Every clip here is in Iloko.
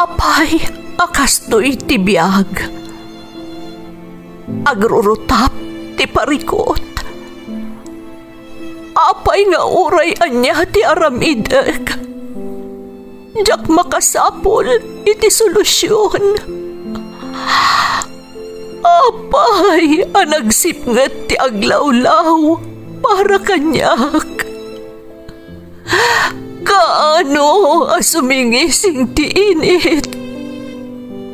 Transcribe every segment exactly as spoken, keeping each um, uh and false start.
Apay a kastoy ti biag? Agrurutap ti parikut. Apay nga uray ania ti aramidek, diak makasapul iti solusion. Apay a nagsipnget ti aglawlaw para kaniak? Kaano a sumingising ti init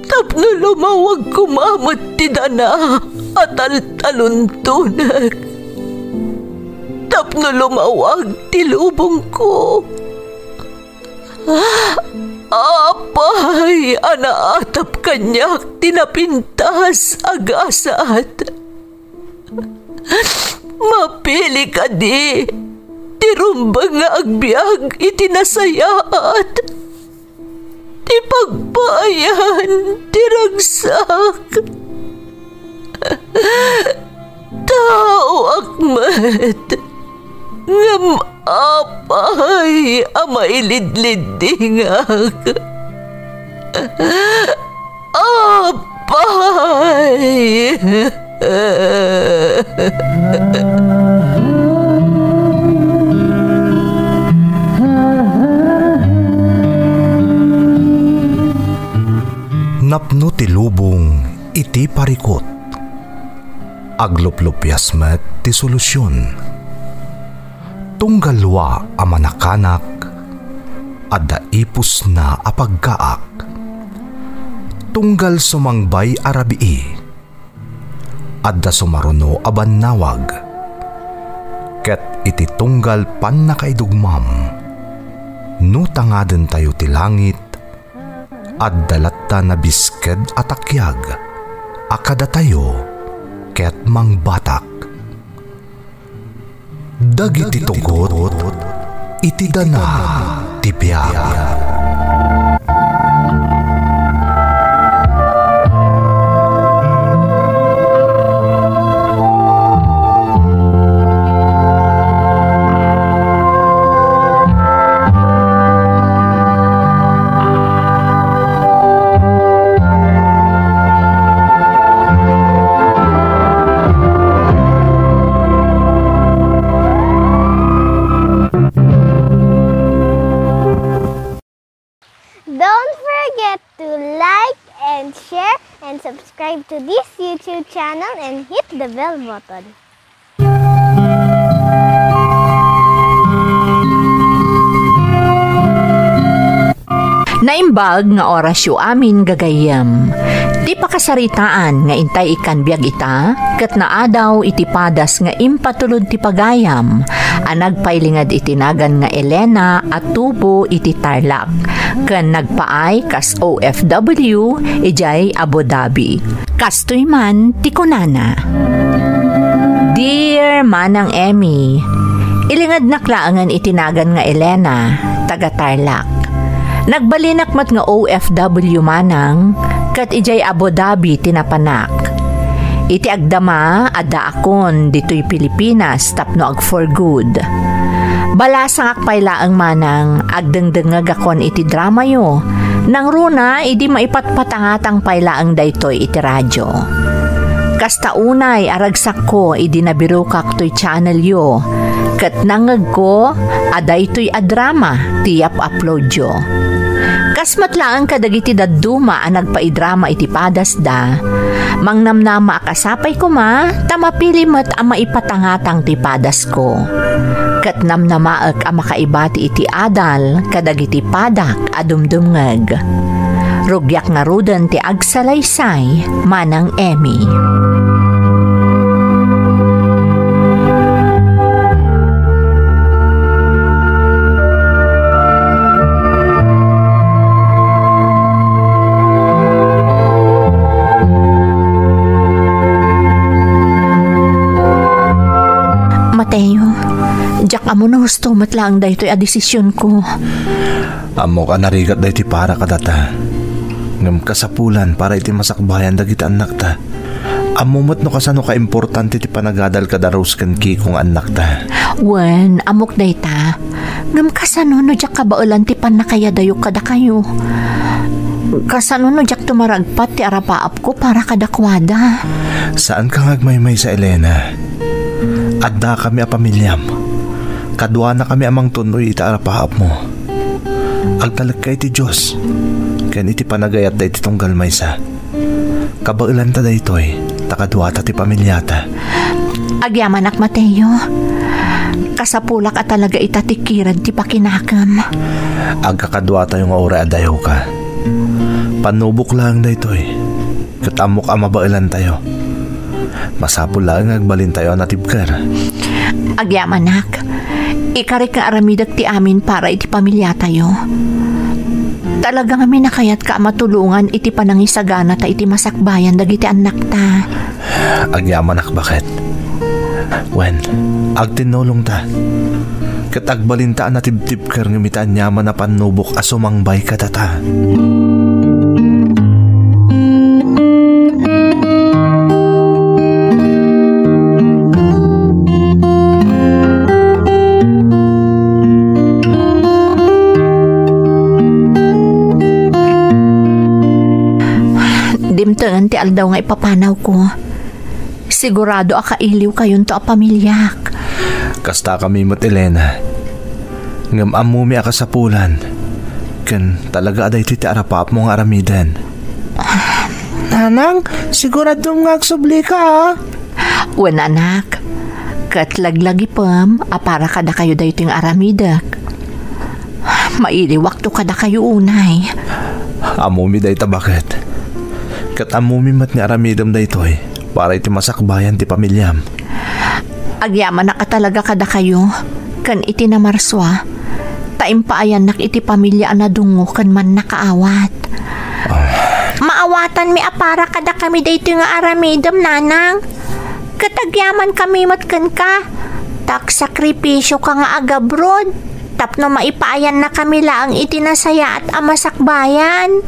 tapno lumawag koma met ti dana a taltaluntonek, tapno lumawag ti lubongko? Apay a naatap kaniak ti napintas a gasat? Mapili kadi ti rumbeng nga agbiag iti nasayaat, ti pagpaayan ti ragsak? Taoak met, ngem apay a mailidliddingak? Apay! Napno ti lubong iti parikut. Agluplupias met ti solusion. Tunggal lua a manakanak, adda ipusna a paggaak. Tunggal sumangbay a rabii, adda sumaruno a bannawag. Ket iti tunggal pannakaidugmam, no tangadentayo ti langit, adda latta nabisked a takiag a kadatayo ket mangbatak. Dagiti tugot iti dana ti biag. Don't forget to like and share and subscribe to this YouTube channel and hit the bell button. Naimbag nga orasyo amin gagayyem. Ti pakasaritaan nga intay ikkan biag ita, ket naadaw iti padas nga impatulod ti pagayam a nagpailinged iti nagan nga Elena a tubo iti Tarlac, ken nagpaay kas O F W idiay Abu Dhabi. Kastoy man ti kunana, Dear Manang Emmy, ilingednak laengen iti nagan nga Elena, taga Tarlac. Nagbalinak met nga O F W manang, ket idiay Abu Dhabi ti napanak. Iti agdama, addaakon ditoy Pilipinas tapno ag for good. Balasangak pay laeng manang agdengdengngegakon iti dramayo, nangruna idi maipatpatangatang pay laeng daytoy iti radio. Kasta unay a ragsakko idi nabirokak toy channelyo, ket nangngegko a daytoy a drama ti yap-uploadyo. Kas met laeng kadagiti dadduma a nagpaidrama iti padasda, mangnamnamaak a sapay koma ta mapili met a maipatangatang ti padasko. Ket namnamaek a makaibati iti adal kadagiti padak a dumdumngeg. Rugiak ngaruden ti agsalaysay, Manang Emmy. Mateo, diak ammo no husto met laeng daytoy a desisionko. Ammok a narigat daytoy para kadata. Ngem kasapulan para iti masakbayan dagiti annakta. Ammo met no kasano kaimportante ti panagadal kada Rose ken Kiko nga annakta. Wen, ammok dayta. Ngem kasano no diak kabaelan ti pannakayadayok kadakayo? Kasano no diak tumaragpat ti arapaapko para kadakuada? Saanka nga agmaymaysa, Elena. Addakami a pamiliam. Kaduanakami a mangtun-oy iti arapaapmo. Agtalekka iti Dios ken iti panagayatda iti tunggal maysa. Kabaelanta daytoy, ta kaduata ti pamiliata. Agyamanak, Mateo. Kasapulak a talaga ita ti kirad ti pakinakem. Agkakaduatayo nga uray a dayoka. Pannubok laeng daytoy, ket ammok a mabaelantayo. Masapul laeng nga agbalintayo a natibker. Agyamanak, ikarik nga aramidek ti amin para iti pamiliatayo. Talaga ngamin a kayatka a matulongan iti panangisaganata iti masakbayan dagiti annakta. Agyamanak, baket. Wen, agtinnulongta. Ket agbalinta a natibtibker ngem iti aniaman a pannubok a sumangbay kadata. Dimtengen ti aldaw nga ipapanawko. Sigurado a kailiwkayonto a pamiliak. Kastakami met, Elena. Ngem ammomi a kasapulan. Ken talaga a daytoy ti arapaapmo nga aramiden. Nanang, siguradom nga agsublika, a? Wen, anak. Ket laglagipem a para kadakayo daytoy nga aramidek. Mailiwakto kadakayo unay. Ammomi dayta, baket. Ket ammomi met nga aramidem daytoy para iti masakbayan ti pamiliam. Agyamanak a talaga kadakayo ken iti namarsua, ta impaayannak iti pamilia a nadungngo ken mannakaawat. Ah. Maawatanmi a para kadakami daytoy nga aramidem, nanang. Ket agyamankami met kenka, ta agsakripisioka nga agabroad tapno maipaayannakami laeng iti nasayaat a masakbayan.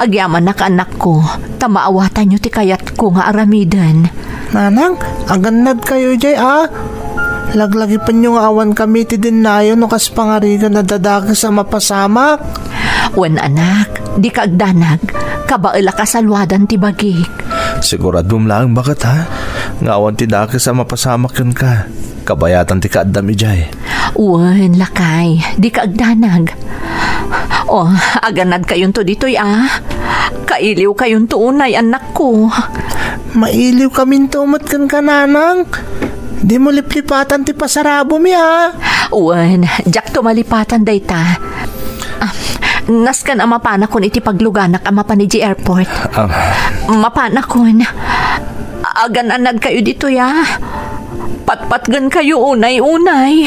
Agyamanak, anakko, ta maawatanyo ti kayatko nga aramiden. Nanang, agannadkayo idiay, a? Laglagipenyo nga awankami ti dennayo no kas pangarigan a dadakes a mapasamak. Wen, anak, dika agdanag. Kabaelak a saluadan ti bagik. Siguradom laeng, baket, ha, nga awan ti dakes a mapasamak kenka. Kabayatan ti kaaddam idiay. Wen, lakay, dika agdanag. O, agannadkayonto ditoy, a. Kailiwkayonto unay, annakko. Mailiwkaminto met kenka, nanang. Dimo liplipatan ti pasarabomi, a. Wen, diakto malipatan dayta. Ah, nasken a mapanakon iti pagluganak a mapan idiay airport. Ah. Mapanakon. Agan-anadkayo ditoy, a. Patpatgenkayo unay-unay.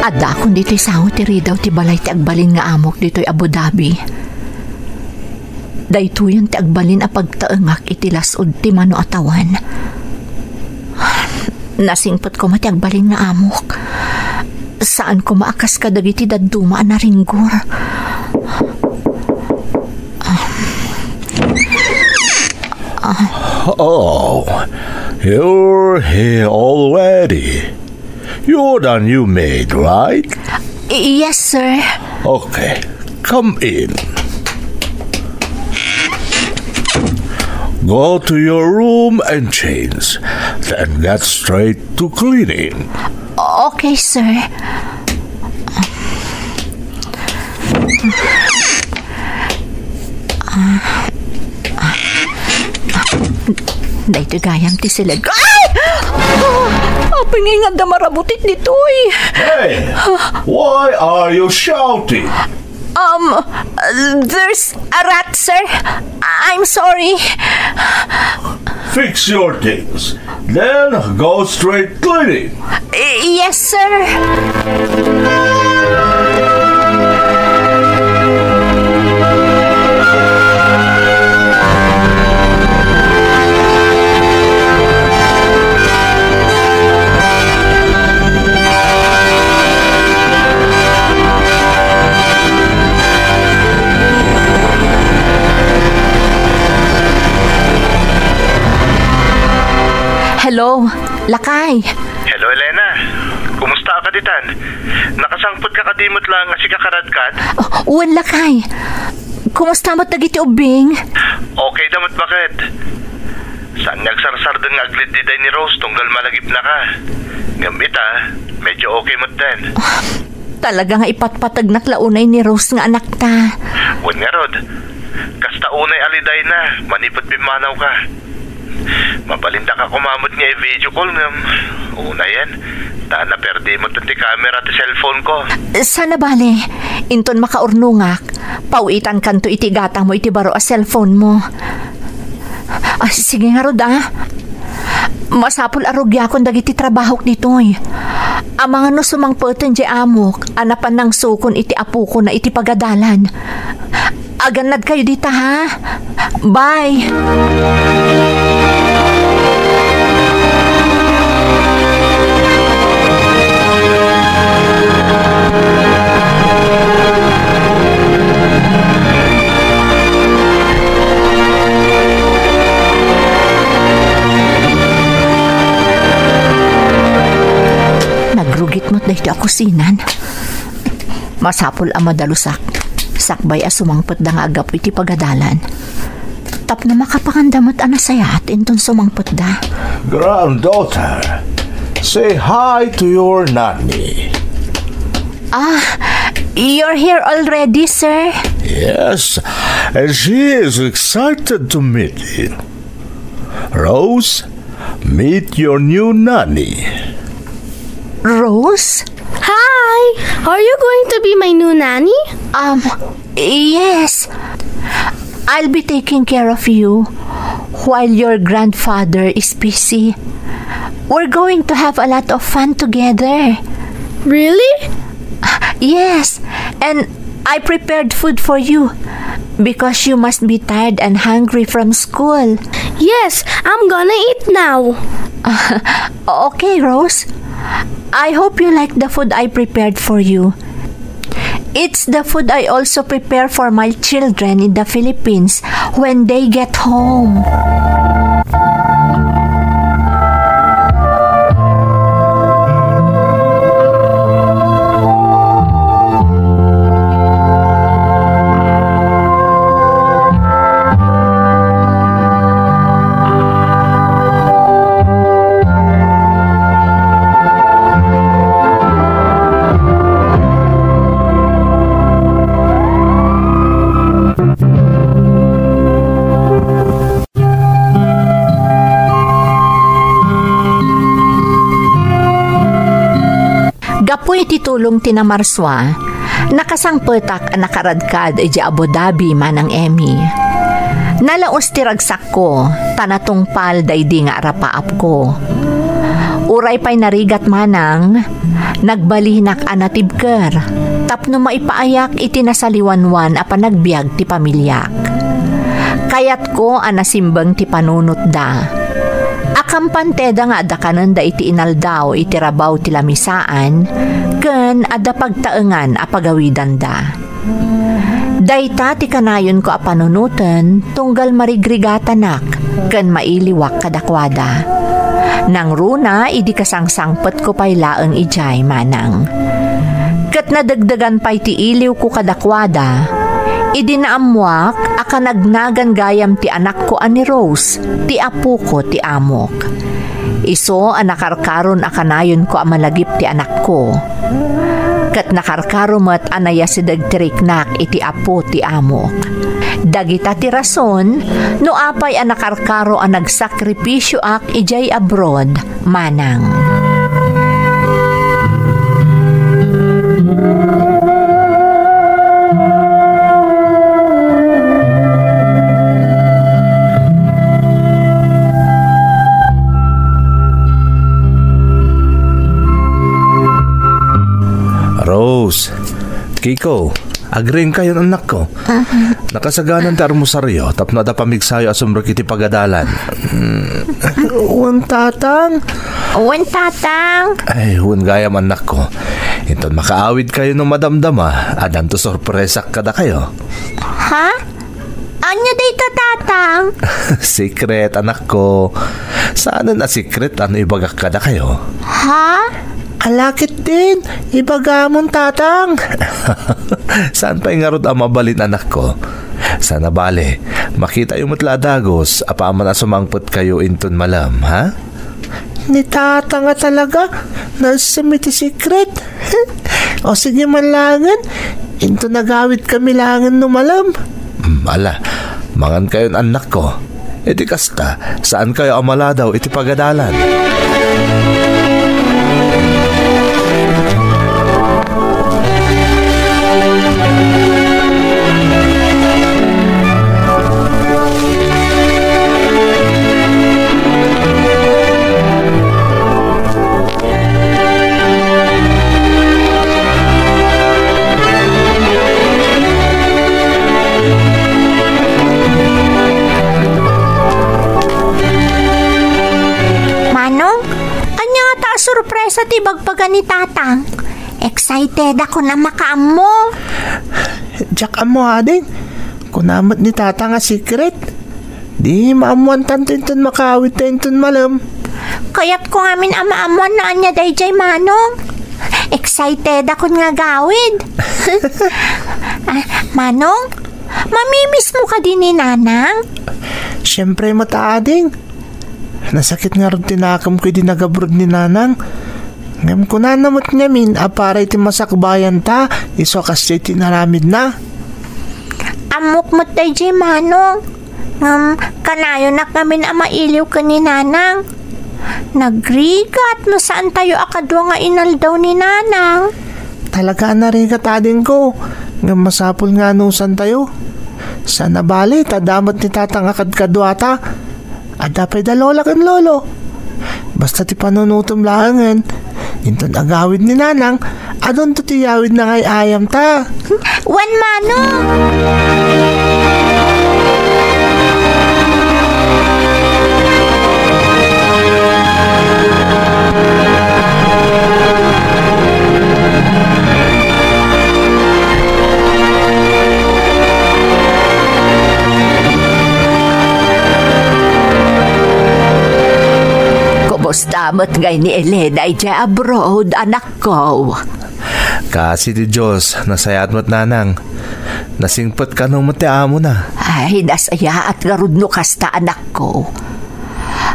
Addaakon ditoy sao ti ridaw ti balay ti agbalin nga amok ditoy Abu Dhabi. Daytoyen ti agbalin a pagtaengak iti las-ud ti mano a tawen. Nasingpet koma ti agbalin nga amok. Saan koma a kas kadagiti dadduma a naringgor. Oh, you're here already. You're the new maid, right? Yes, sir. Okay, come in. Go to your room and change, then get straight to cleaning. Okay, sir. Daytoy gayam ti siled ko. Ay! Ah, apay nga ingadda marabutit ditoy? Hey, why are you shouting? Um, uh, there's a rat, sir. I'm sorry. Fix your things. Then go straight cleaning. Yes, sir. Hello, lakay. Hello, Elena. Kumusta ka ditan? Nakasangpet ka kadi met laeng a sika karadkad? Oh, wen, lakay. Kumusta met dagiti ubbing? Okay da met baket. Saan nga agsarsardeng nga agleddi day ni Rose tunggal malagipnaka. Ngem ita, medyo okay met den. Talaga nga ipatpategnak la unay ni Rose nga anakta. Wen ngarud, kasta unay a lidayna manipud pimmanawka. Mabalindaka koma met nga i-video call ngem unayen, ta naperdi met ti camera ti cellphone ko. Saan a bale, inton makaurnongak, pawitankanto iti gatangmo iti baro a cellphone mo. Ah, sige ngarud, ah. Masapul a rugiakon dagiti trabahok ditoy. Amangan no sumangpeten diay amok a napan nangsukon iti apokona iti pagadalan. Agannadkayo dita, ha? Bye! Nagrugit met daytoy a kusinan. Masapul a madalusak sakbay a sumangpetda nga aggapu iti pagadalan. Tapno makapanganda met a nasayaat inton sumangpetda. Granddaughter, say hi to your nanny. Ah, you're here already, sir? Yes, and she is excited to meet you. Rose, meet your new nanny. Rose? Hi! Are you going to be my new nanny? Um, yes. I'll be taking care of you while your grandfather is busy. We're going to have a lot of fun together. Really? Yes, and I prepared food for you because you must be tired and hungry from school. Yes, I'm gonna eat now. Okay, Rose. I hope you like the food I prepared for you. It's the food I also prepare for my children in the Philippines when they get home. Gapu iti tulong ti namarsua, nakasangpetak a nakaradkad idiay Abu Dhabi, Manang Emmy. Nalaus ti ragsakko, ta natungpal daydi nga arapaapko. Uray pay narigat manang, nagbalinak a natibker tapno maipaayak iti nasaliwanwan a panagbiag ti pamiliak. Kayatko a nasimbeng ti panunotda. Akampanteda nga adda kanenda iti inaldaw iti rabaw ti lamisaan ken adda pagtaengan a pagawidanda. Dayta ti kanayonko a panunoten tunggal marigrigatanak ken mailiwak kadakuada. Nangruna idi kasangsangpetko pay laeng idiay manang. Ket nadegdegan pay ti iliwko kadakuada, idi naammoak a kanagnagan gayam ti anakko a ni Rose, ti apoko ti amok. Isu a nakarkaron a kanayonko a malagip ti anakko. ket nakarkaro met a nayasideg ti riknak iti Apo ti amok. Dagita ti rason no apay a nakarkaro a nagsakripisioak idiay abroad, manang. Rose, Kiko, agriingkayon, annakko. Nakasaganan ti almusaryo tapno adda pamigsayo a sumrek iti pagadalan. Mm. Wen, Tatang. Wen, Tatang. Ay, wen gayam, annakko. Inton makaawidkayo no madamdama, addanto sorpresak kadakayo. Ha? Ania dayta, Tatang? Secret, anakko. Saanen a secret no ibagak kadakayo. Ha? Ala ketdin, ibagamon, Tatang. Saan pay ngarud a mabalin, anakko? Sana bale, makitayo met la a dagus apaman a sumangpetkayo inton malem, ha? Ni Tatang a talaga, naessem iti secret. O sige man laengen, inton agawidkami laengen no malem. Mm, ala, mangankayon, annakko. Iti kasta, saankayo a maladaw iti pagadalan. Manong, ania ngata a sorpresa ti ibagbaga ni Tatang? Excited ako na makaammo. Diak ammo, ading. Kuna met ni Tatang a secret. Di maammoantanto inton makaawidta inton malem. Kayatko ngamin a maammoan no ania daydiay, Manong. Excited akon nga agawid. Ah, Manong, mamimismo kadi ni Nanang? Siempre met, ading. Nasakit ngarud ti nakemko idi nagabroad ni Nanang. Ngem kunana met ngamin a para iti masakbayanta, isu a kasdiay ti inaramidna. Ammok met daydiay, Manong. Ngem kanayonak ngamin a mailiw ken ni Nanang. Nagrigat no saantayo a kadua nga inaldaw ni Nanang. Talaga a narigat, adingko. Ngem masapul nga anusantayo. Sana bale, ta adda met ni Tatang a kadkaduata. Adda pay da Lola ken Lolo. Basta ti panunutom laengen, inton agawid ni Nanang, adunto ti yawidna nga ay-ayamta. Wen, Manong! Kumusta met ngay ni Elena idiay abroad, anakko? Kaasi ti Dios, nasayaat met, Nanang. Nasingpet kano met ti amona. Ay, nasayaat ngarud no kasta, anakko.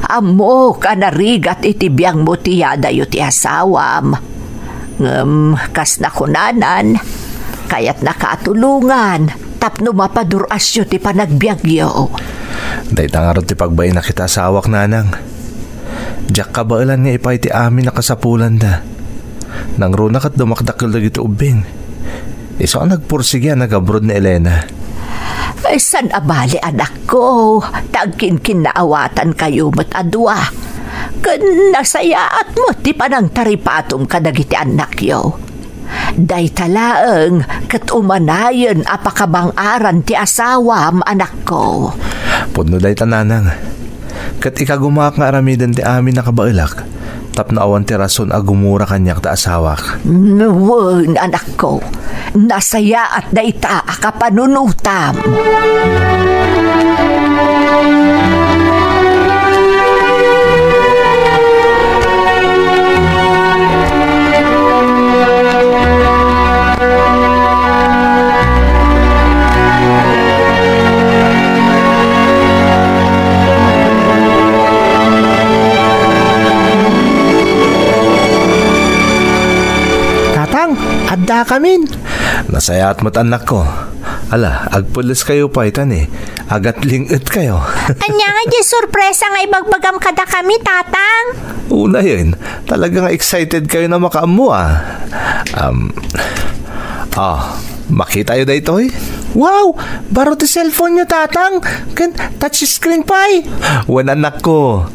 Ammok a narigat iti biangmo ti yadayo ti asawam. Ngem, kas nakunanan, kayatnaka a tulongan tapno mapadur-asyo ti panagbiagyo. Dayta ngarud ti pagbainak iti asawak, Nanang. Diak kabaelan nga ipaay ti amin a kasapulanda. Nangruna ket dumakdakkel dagiti ubbing. Isu a nagpursigi a nagabroad ni Elena. Ay, saan a bale, anakko, ta agkinkinnaawatankayo met a dua. Ken nasayaat met ti panangtaripatom kadagiti annakyo. Dayta laeng ket umanayen a pakabang-aran ti asawam, anakko. Pudno dayta, Nanang. Ket ikagumaak nga aramiden ti amin a kabaelak, tapno awan ti rason a gumura kaniak ta asawak. Wen, anakko, nasayaat dayta a kapanunotam. Tatang, adda Akamin. Nasayaat met, annakko. Ala, agpulleskayo pay, ta ni, agatling-etkayo. Ania nga diay sorpresa nga ibagbagam kadakami, Tatang? Unayen, talaga nga excited kayo na makaammo, ah. Um, ah, makitayo daytoy? Wow! Baro ti cellphone-yo, Tatang! Ken touch screen pay! Wen, annakko.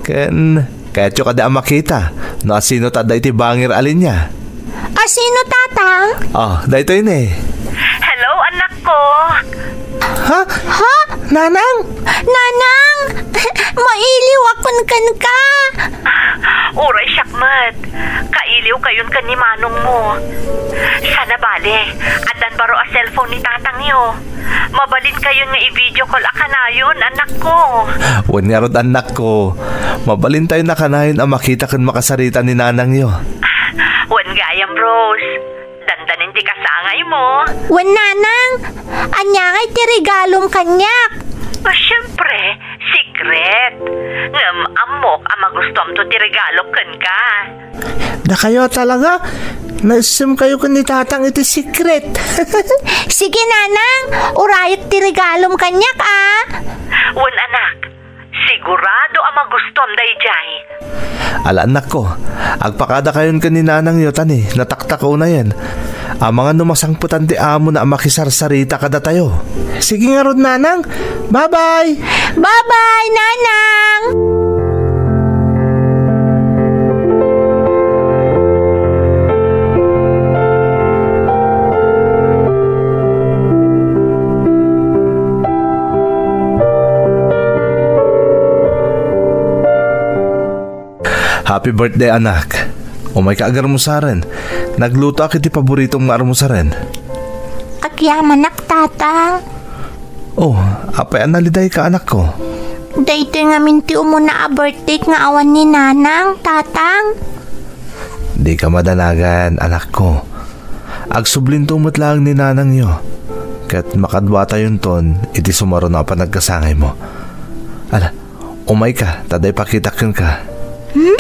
Ken, kayatyo kadi a makita no asino ta adda iti bangir a linia? Asino, Tatang? Oh, daytoy ni. Hello, annakko. Ha? Ha? Nanang? Nanang! Mailiwakon kenka! Uray siak met. Kailiwkayon ken ni manongmo. Sana bale, addan baro a cellphone ni tatangyo. Mabalinkayon nga i-video call a kanayon, annakko. Wen ngarud, annakko. Mabalintayon a kanayon a makita ken makasarita ni nanangyo. Wen gayam, Rose. Dandanin ti kasangaymo. Wen, Nanang, ania ngay ti regalom kaniak? Ah, siempre, secret. Ngem ammok a magustuamto ti regalok kenka. Dakayo talaga? Naissemkayo ken ni Tatang iti secret. Sige, Nanang, urayek ti regalom kaniak, a. Wen, anak, sigurado a magustuam daydiay. Ala, annakko, agpakadakayon ken ni nanangyo, ta ni, nataktakunayen. Amangan no masangpetan ti amona a makisarsarita kadatayo. Sige ngarud, Nanang. Bye-bye! Bye-bye, Nanang! Happy birthday, anak. Umayka agarmusaren. Naglutoak iti paboritom nga armusaren. Agyamanak, Tatang. Oh, apay a nalidayka, anakko? Daytoy ngamin ti umuna a birthday nga awan ni Nanang, Tatang. Dika madanagan, anakko. Agsublinto met laeng ni nanangyo, ket makadwatayonton iti sumaruno a panagkasangaymo. Ala, umayka, ta adda ipakitak kenka. Hmm?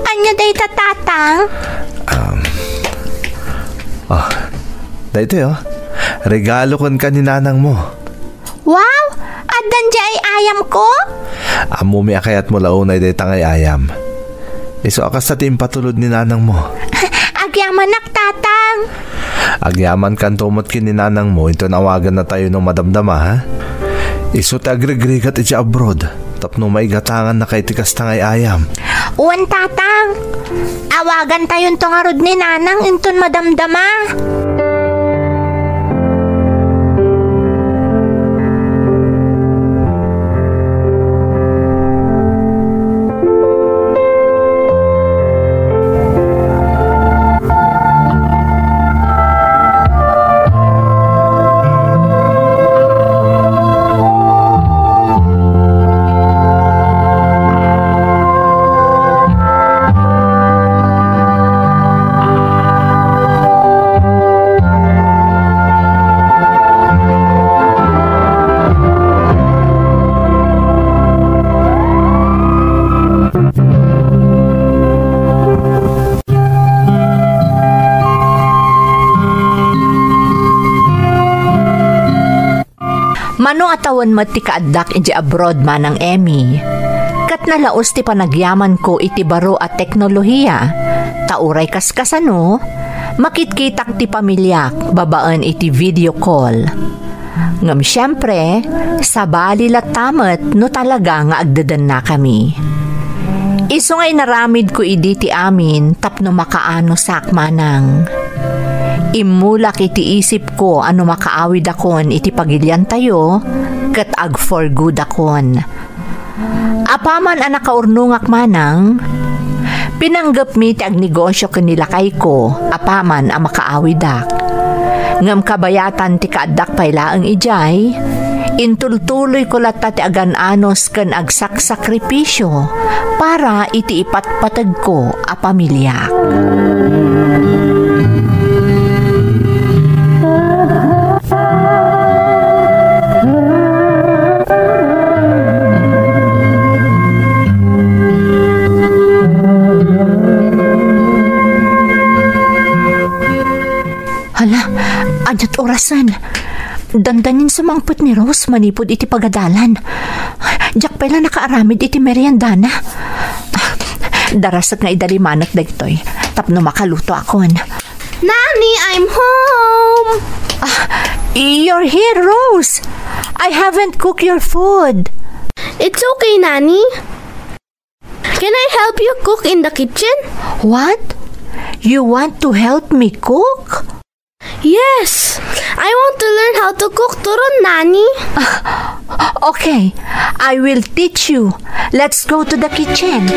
Ania dayta, Tatang? Um, oh, daytoy, oh. Regalo kenka ni nanangmo. Wow! Addan diay ay-ayamko? Ammomi a kayatmo la unay dayta nga ay-ayam. Isu a kasta ti impatulod ni nanangmo. Agyamanak, Tatang. Agyamankanto met ken ni nanangmo inton awagannatayo no madamdama, ha? Isu ti agrigrigat iti abroad tapno maigatangannaka iti kasta nga ay-ayam. Wen, Tatang. Awagantayonto ngarud ni Nanang inton madamdama. Mano a tawen met ti kaaddak idiay abroad, Manang Emmy, ket nalaus ti panagyamanko iti baro a teknolohia, ta uray kaskasano, makitkitak ti pamiliak babaen iti video call. Ngem siempre, sabali latta met no talaga nga agdedennakami. Isu nga inaramidko idi ti amin tapno makaanosak, Manang. Immulak iti isipko a no makaawidakon iti pagiliantayo, ket ag-for-goodakon. Apaman a nakaurnongak, Manang, pinanggepmi ti agnegosio ken ni lakayko apaman a makaawidak. Ngem kabayatan ti kaaddak pay laeng idiay, intultuloyko latta ti agan-anos ken agsaksakripisio para iti ipatpategko a pamiliak. Dandanin sumangpet ni Rose manipud iti pagadalan. Diak pay la nakaaramid iti meriendana. Darasek nga idalimanek dagitoy tapno makalutoakon. Nani, I'm home! Ah, you're here, Rose! I haven't cooked your food. It's okay, Nani. Can I help you cook in the kitchen? What? You want to help me cook? Yes! I want to learn how to cook turon, Nani. Okay, I will teach you. Let's go to the kitchen.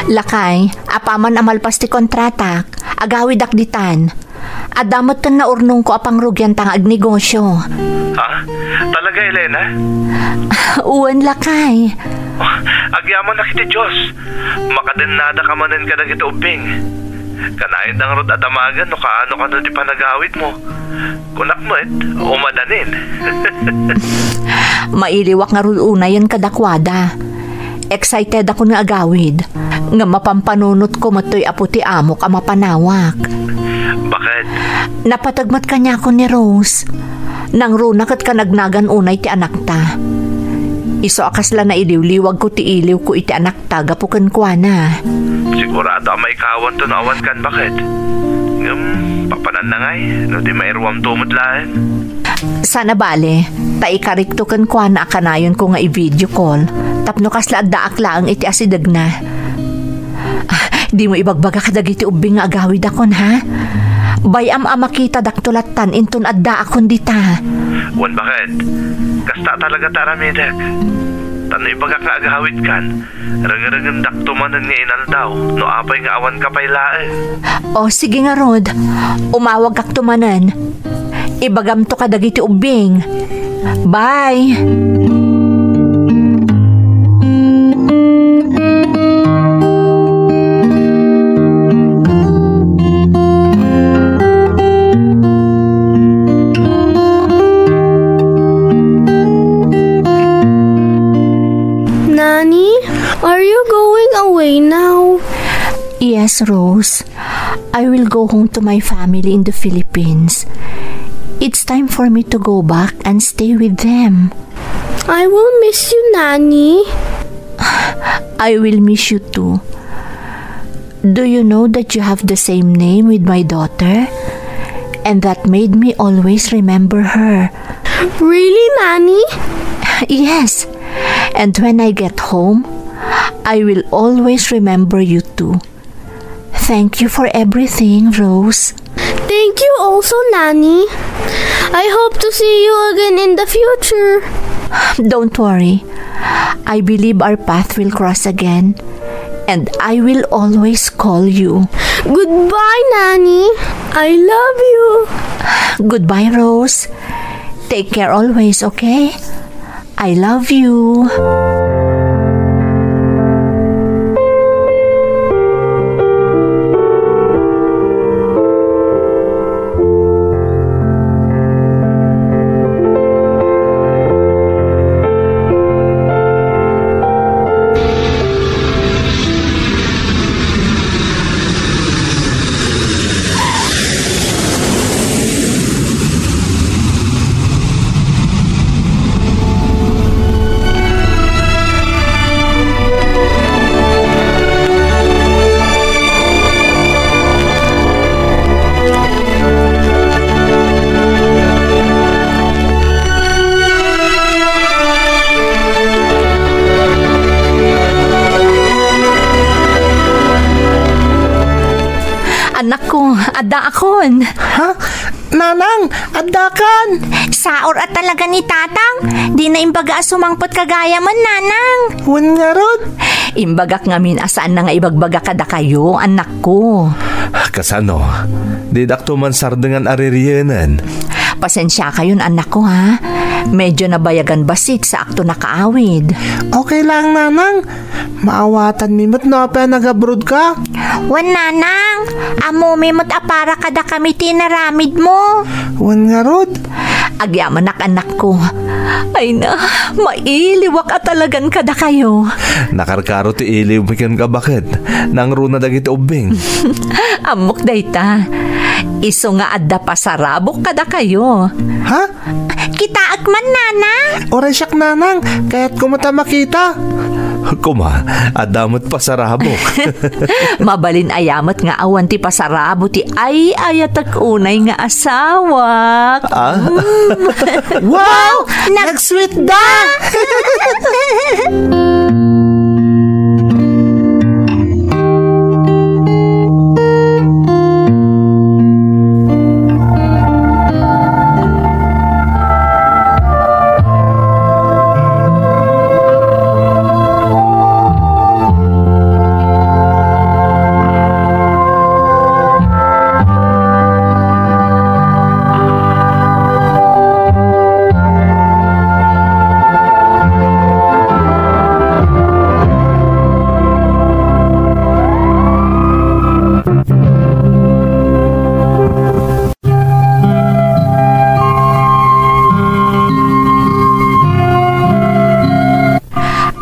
Lakay, apaman a malpas ti kontratak, agawidak ditan. Adda met ken naurnongko a pangrugianta nga agnegosio. Ha? Talaga, Elena? Wen, lakay. Oh, agyamanak iti Dios. Makadennadaka manen kadagiti ubbing. Kanayon da ngarud a damagen no kaano kano ti panagawidmo. Kunak met, umadanin. Mailiwak ngarud unayen kadakuada. Excited ako nga agawid. Nga mapampanunotko met toy apo ti amok a mapanawak. Bakit? Napateg met kaniakon ni Rose. Nangruna ket kanagnagan unay ti anakta. Isu a kasla nailiwliwagko ti iliwko iti anakta gapu kenkuana. Sigurado a maikawanto no awankan, bakit? Ngem, papananna ngay, no di mairuamto met laeng. Saan a bale, ta ikarikto kenkuana a kanayonko nga i-video call, tapno kasla addaak laeng iti asidegna. Ah, dimo ibagbaga kadagiti ubbing nga agawidakon, ha? Bay-am a makitadakto lattan inton addaakon dita. Wen, bakit? Kasta talaga ti aramidek. Ta no ibagak nga agawidkan, rengrenggendakto manen nga inaldaw no apay nga awanka pay laeng. O, sige ngarud. Umawagakto manen. Ibagamto kadagiti ubbing. Bye! Nani, are you going away now? Yes, Rose. I will go home to my family in the Philippines. It's time for me to go back and stay with them. I will miss you, Nani. I will miss you too. Do you know that you have the same name with my daughter? And that made me always remember her. Really, Nani? Yes. And when I get home, I will always remember you too. Thank you for everything, Rose. Thank you also, Nani. I hope to see you again in the future. Don't worry. I believe our path will cross again, and I will always call you. Goodbye, Nani. I love you. Goodbye, Rose. Take care always, okay? I love you. Anakko, addaakon. Ha? Nanang, addakan! Saor a talaga ni Tatang. Dina imbaga a sumangpet kagayamen, Nanang. Wen ngarud? Imbagak ngamin a saanna nga ibagbaga kadakayo, anakko. Kasano? Didakto man sardengan a ririenen. Pasensiakayon, anakko, ha? Medyo nabayagan bassit saakto nakaawid. Okay lang, Nanang. Maawatanmi met no apay a nag-abroad ka. Wen, Nanang. Ammomi met a para kadakami ti inaramidmo. Wen ngarud? Agyamanak, annakko. Ay na, mailiwak a talagan kadakayo. Nakarkaro ti iliwmi kenka, baket. Nangruna dagiti ubbing. Ammok dayta. Isu nga adda pasarabok kadakayo. Ha? Kitaek man, Nanang. Uray siak, Nanang. Kayatko met a makita. Kuma, adda met pasarabok. Mabalin aya met nga awan ti pasarabo ti ay-ayatek unay nga asawak. Ah? Mm. Wow! Nag- Nag-sweet da!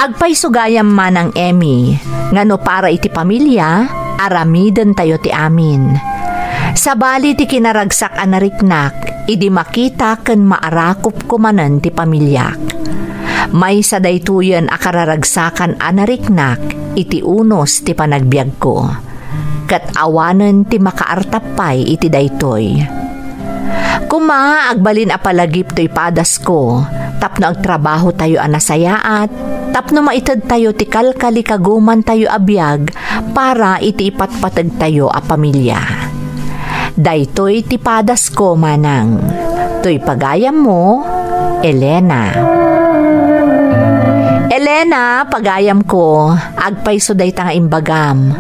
Agpayso gayam, Manang Emmy, nga no para iti pamilia, aramidentayo ti amin. Sabali ti kinaragsak a nariknak, idi makita ken maarakopko manen ti pamiliak. Maysa daytoyen a kararagsakan a nariknak iti unos ti panagbiagko. Ket awanen ti makaartap pay iti daytoy. Koma, agbalin a palagip toy padasko tapno agtrabahotayo a nasayaat, tapno maitedtayo ti kalkalikagumantayo a biag para iti ipatpategtayo a pamilia. Daytoy ti padasko, Manang. Toy pagayammo, Elena. Elena, pagayamko, agpayso dayta nga imbagam.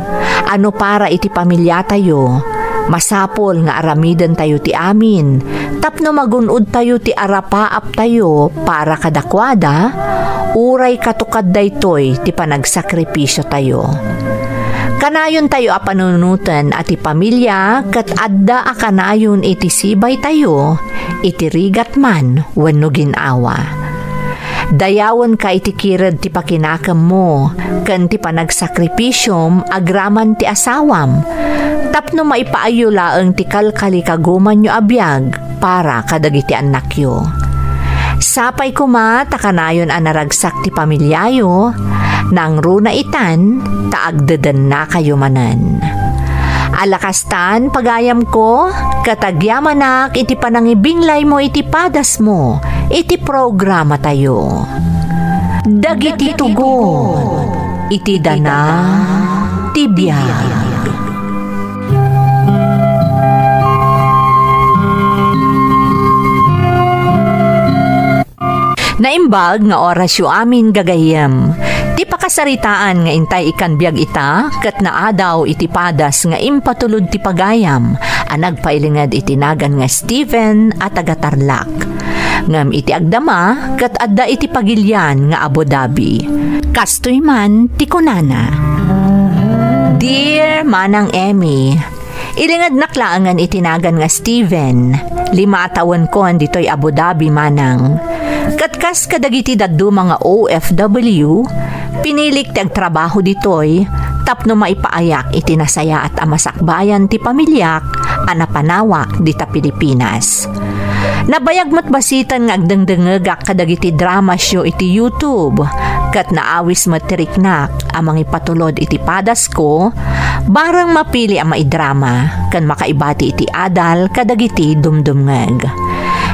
A no para iti pamiliatayo, masapul nga aramidentayo ti amin tapno magun-odtayo ti arapaaptayo para kadakuada, uray katukad daytoy ti panagsakripisiotayo. Kanayontayo a panunoten a ti pamilia ket adda a kanayon iti sibaytayo, iti rigat man wenno gin-awa. Dayawenka iti kired ti pakinakemmo ken ti panagsakripisom agraman ti asawam, tapno maipaayyo laeng ti kalkalikagumanyo a biag para kadagiti annakyo. Sapay koma ta kanayon a naragsak ti pamiliayo, nangruna itan ta agdedennakayo manen. Ala kastan, pagayamko, ket agyamanak iti panangibinglaymo iti padasmo iti programatayo. Dagiti tugon iti dana ti biag. Naimbag nga orasyo amin, gagayyem. Ti pakasaritaan nga intay ikkan biag ita ket naadaw iti padas nga impatulod ti pagayam a nagpailinged iti nagan nga Steven a taga Tarlac. Ngem iti agdama ket adda iti pagilian nga Abu Dhabi. Kastoy man ti kunana, Dear Manang Emmy, ilingednak laengen iti nagan nga Steven. Lima a tawenkon ditoy Abu Dhabi, Manang. Ket kas kadagiti dadduma nga O F W, pinilik ti agtrabaho ditoy tapno maipaayak iti nasayaat a masakbayan ti pamiliak a napanawak dita Pilipinas. Nabayag met basiten nga agdengdengngegak kadagiti dramasyo iti YouTube, ket naawis met ti riknak a mangipatulod iti padasko, bareng mapili a maidrama ken makaibati iti adal kadagiti dumdumngeg.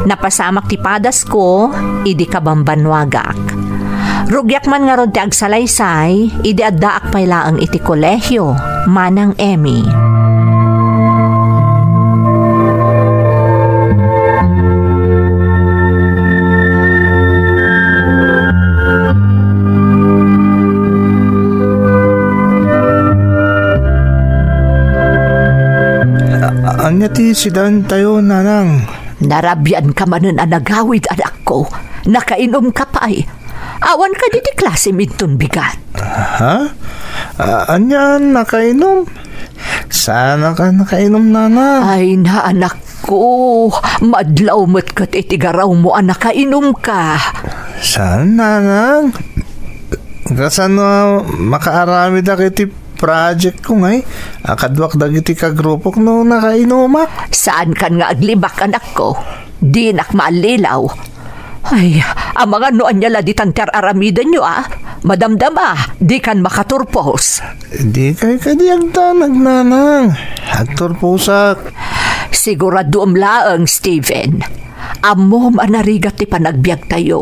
Napasamak ti padasko idi kabambannuagak. Rugiak man ngarud ti agsalaysay idi addaak pay laeng iti kolehio, Manang Emmy. A-, ania ti sidaentayo, Nanang? Narabian ka manen a nagawid, anakko. Nakainom ka pay. Awan kadi ti klasem inton bigat. Ha? A-, ania, nakainom? Saan a nakainom, Nanang. Ay, na, anakko. Madlaw met ket iti garawmo a nakainom ka. Saan, Nanang? Kasano makaaramidak iti project ko ngay? Akaduak dagiti kagrupok no nakainomak. Saan kan nga aglibak, anakko? Dinak maallilaw. Ay, amangan no ania la ditan ti ar-aramidenyo, a? Madamdama, dikan makaturpos. Dikay kadi agdanag, Nanang. Agturposak. Siguraduem laeng, Steven. Ammom a narigat ti panagbiagtayo.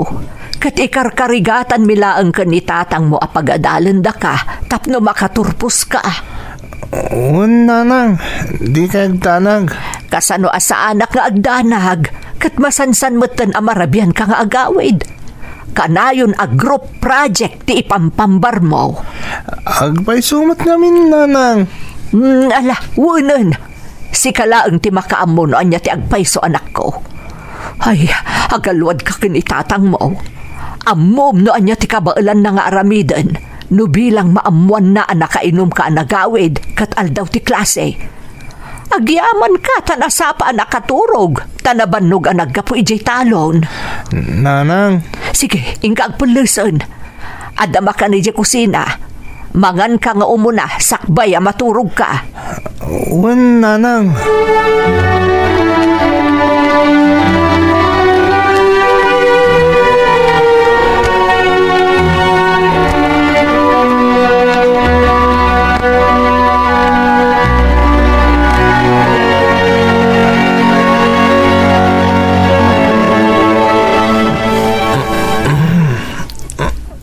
Ket ikarkarigatanmi laeng ken ni tatangmo a pagadalendaka tapno makaturposka. Wen, Nanang, dikay agdanag. Kasano a saanak nga agdanag, ket masansan metten a marabianka nga agawid. Kanayon a group project ti ipampambarmo. Agpayso met ngamin, Nanang. Mm, ala, wenen. Sika laeng ti makaammo no ania ti agpayso, anakko. Ay, agaluadka ken ni tatangmo. Ammom no ania ti kabaelanna nga aramiden no bilang maammoanna a nakainomka a nagawid ket aldaw ti klase. Agyamanka ta nasapa a nakaturog, ta nabannog a naggapu idiay talon. Nanang. Sige, inka agpellesen. Adda makan idiay kusina. Manganka nga umuna, sakbay a maturogka. Wen, Nanang.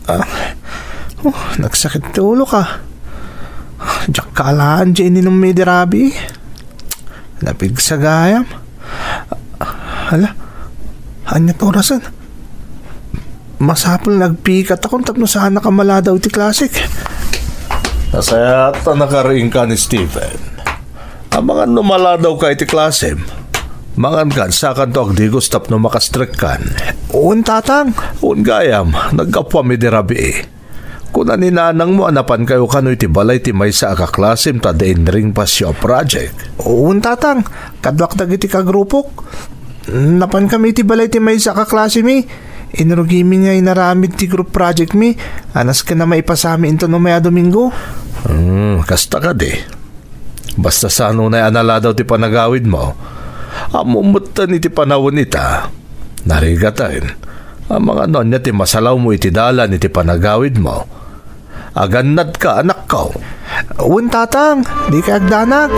Ah, oh, nagsakit ti ulok, a. Diak kalaan ti ininummi idi rabii. Napigsa gayam. Hala, ania ti orasen? Masapul nga agpikatakon tapno saanak a maladaw iti klasek. Nasayaat a nakariingka ni Steven. Amangan no maladawka iti klasem. Mangankan, sakanto agdigos tapno makastrekkan. Wen, Tatang. Wen gayam, naggapuam idi rabii. Kuna ni nanangmo a napankayo kano iti balay ti maysa a kaklasem ta adda inringpasyo a project. Wen, Tatang, kaduak dagiti kagrupok. Napankami iti balay ti maysa a kaklasemi. Inrugimi nga inaramid ti group projectmi a nasken a maipasami inton umay a Domingo. Hmm, kasta kadi. Basta saan unay a naladaw ti panagawidmo, ammom metten iti panawen ita. Narigaten, amangan no ania ti masalawmo iti dalan iti panagawidmo. Agannadka, anakko. Wen, Tatang, dikay agdanag.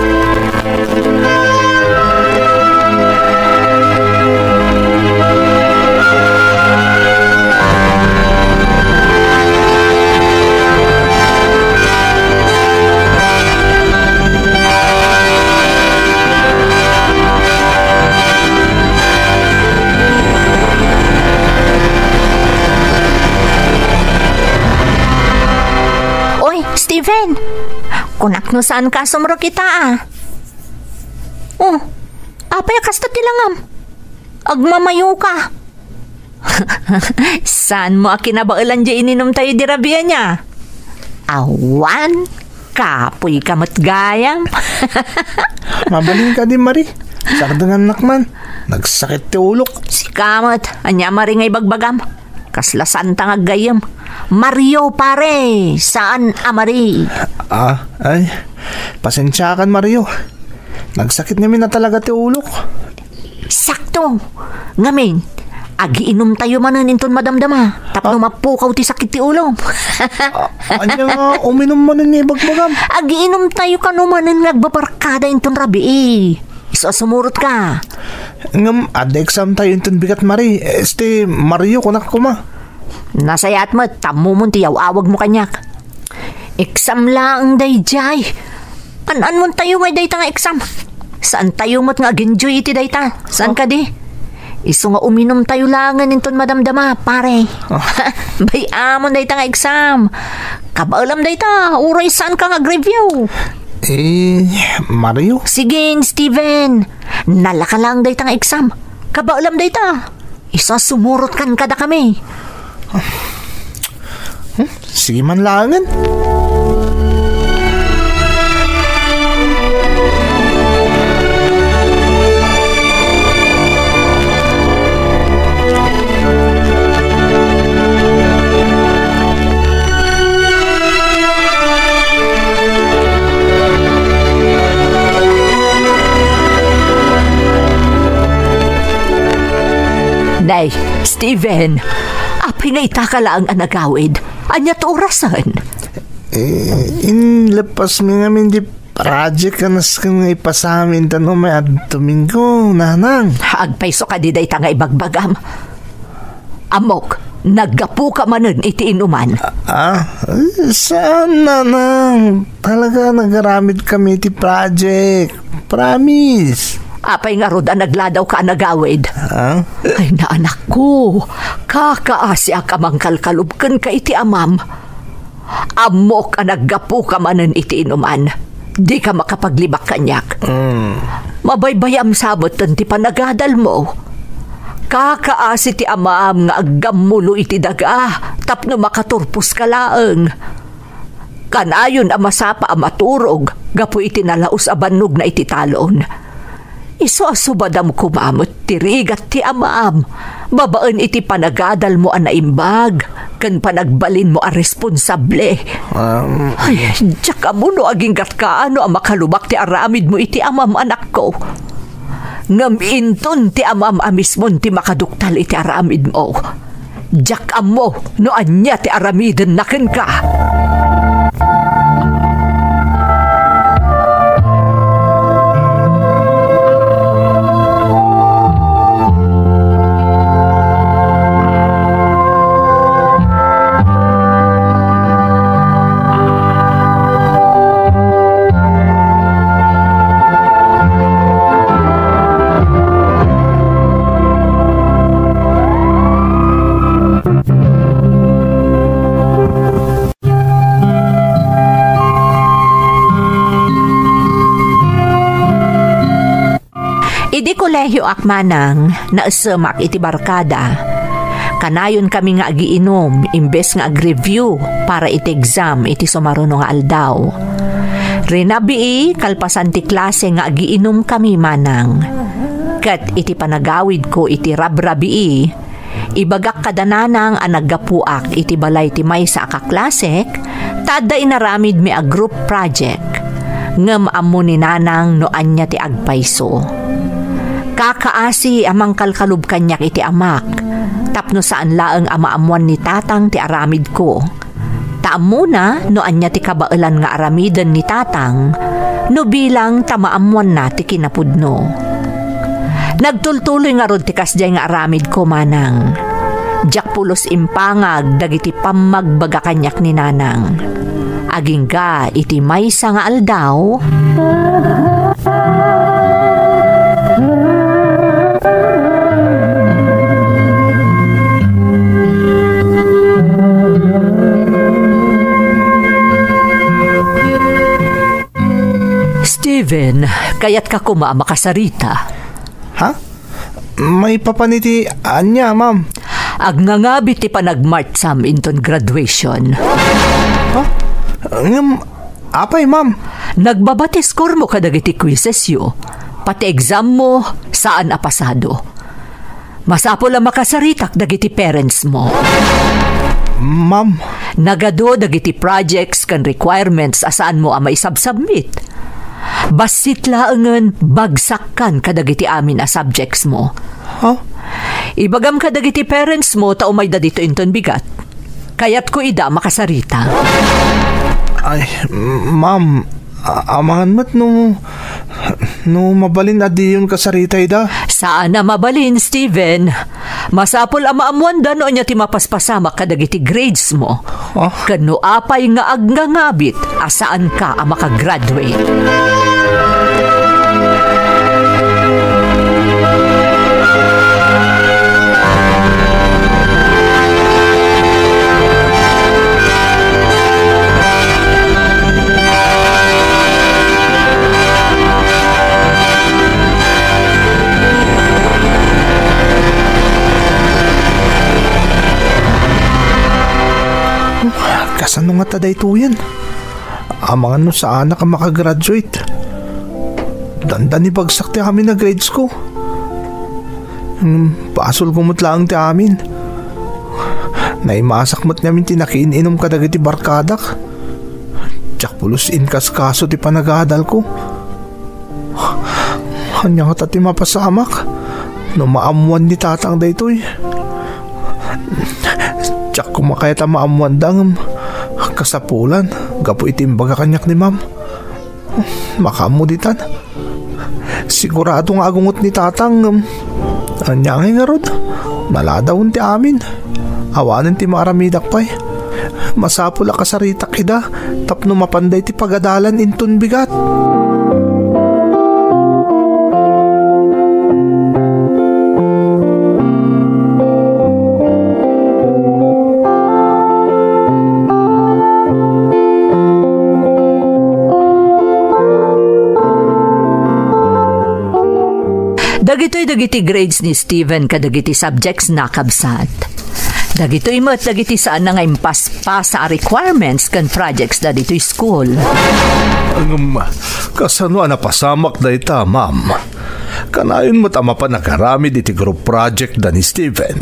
Oy, Steven! Kunak no saanka a sumrek ita, a. Oh, apay a kasta ti langam? Agmamayoka. Saanmo a kinabaelan diay ininumtayo idi rabii ania? Awan, kapoyka met gayam. Mabalin kadi, Mari. Sardengannak man. Nagsakit ti ulok. Sika met, ania Mari nga ibagbagam? Kasla saanta nga aggayyem. Mario, pare, saan a Mari. Ah, ay, pasensiakan, Mario. Nagsakit ngamin a talaga ti ulok. Sakto. Ngamin, agiinumtayo manen inton madamdama tapno Ah. mapukaw ti sakit ti ulo. Ah, ania nga uminum manen nga ibagbagam? Agiinumtayo kano manen nga agbabarkada inton rabii. Isu a sumurotka. Ngem, adda examtayo inton bigat, Mari. Este, Mario, kunak koma. Nasayaat met, ta ammomon ti yaw-awagmo kaniak. Exam laeng daydiay. An-anmontayo ngay dayta nga exam. Saantayo met nga ag-enjoy iti dayta. Saan Oh. kadi? Isu nga uminumtayo laengen inton madamdama, pare. Oh. Bay-amon dayta nga exam. Kabaelam dayta, uray saanka nga ag-review. Eh, Mario? Sige, Steven. Nalaka laeng dayta nga exam. Kabaelam dayta. Isu a sumurotkan kadakami. Hmm, sige man laengen. Nay, Steven, apay nga itaka laeng a nagawid? Ania ti orasen? Eh, inleppasmi ngamin ti project a nasken nga ipasam inton umay a Domingo, nanang. Agpayso kadi dayta nga ibagbagam. Ammok, naggapuka manen iti inuman. Ah, eh, saan, nanang? Talaga, nagaramid kami iti project. Promise. Apay ngarud a nagladawka a nagawid? Ah? Ay, naanakko, kakaasiak a mangkalkalub kenka iti amam. Ammok a naggapuka manen iti inuman. Dika makapaglibak kaniak. Mm. Mabaybayam sa metten ti panagadalmo. Kakaasi ti amam nga aggammulo iti daga tapno makaturposka laeng. Kanayon a masapa a maturog gapu iti nalaus a bannogna iti talon. Isu a subadam koma met ti rigat ti amam babaen iti panagadalmo a naimbag ken panagbalinmo a responsable. Um, Ay, diak ammo no aginggatka no a makalubak ti aramidmo iti amam, anakko. Ngem inton ti amam a mismon ti makaduktal iti aramidmo, diak ammo no ania ti aramidenna kenka. Idi kolehioak manang, naesemak iti barkada. Kanayonkami nga agiinum imbes nga agreview para iti exam iti sumaruno nga aldaw. Rinabii, kalpasan ti klase nga agiinumkami manang. Ket iti panagawidko iti rabrabii, ibagak kada nanang a naggapuak iti balay ti maysa a kaklasek, ta adda inaramidmi a group project. Ngem ammo ni nanang no ania ti agpayso. Kakaasi a mangkalkalub kaniak iti amak, tapno saan laeng a maammuan ni tatang ti aramidko. Ta ammona no ania ti kabaelan nga aramiden ni tatang, no bilang ta maammuanna ti kinapudno. Nagtultuloy ngarud ti kasdiay nga aramidko manang. Diak pulos impangag dagiti pammagbaga kaniak ni nanang. Agingga iti maysa nga aldaw, Steven, kayatka koma a makasarita. Ha? Maipapan iti ania, ma'am? Agnangabit ti panagmarcham inton graduation. Ha? Ngem, apay, ma'am? Nagbabatis kormo kadagiti quizzes yo. Pati exam mo, saan a pasado. Masapul a makasaritak dagiti parents mo. Ma'am. Nagadu dagiti projects ken requirements a saan mo a maisubmit. Bassit laengen bagsakkan kadagiti amin a subjects mo. Ha? Ibagam kadagiti parents mo ta umayda dito inton bigat. Kayatko ida makasarita. Ay, m-, ma'am, a-, amangan met no, no mabalin a diyon kasarita ida. Saan a mabalin, Steven. Masapul a maammuanda no ania ti mapaspasamak kadagiti grades mo. Ah? Ken no apay nga agngangabit a saanka a makagraduate. Ngata daytoyen? Amangan no saanak a makagraduate. Dandani bagsak ti amin a grades ko. Hmm, basol ko met laeng ti amin. Naimasak met ngamin ti nakiin-inom kadagiti barkadak. Diak pulos inkaskaso ti panagadal ko. Ania ngata ti mapasamak no maammoan ni tatang daytoy? Diak koma kayat a maammoanda ngem kasapulan gapu iti imbaga kaniak ni ma'am. Makaammo ditan. Sigurado nga agungot ni tatang ngem ania ngay ngarud? Naladawen ti amin. Awanen ti maaramidak pay. Masapul a kasaritak ida tapno mapanda iti pagadalan inton bigat. Dagitoy dagiti grades ni Steven kadagiti subjects na, kabsat. Dagitoy met dagiti saanna nga impaspasa a requirements ken projects da ditoy school. Ngem, kasano a napasamak dayta, ma'am? Kanayon met a mapan agaramid iti group project da ni Steven.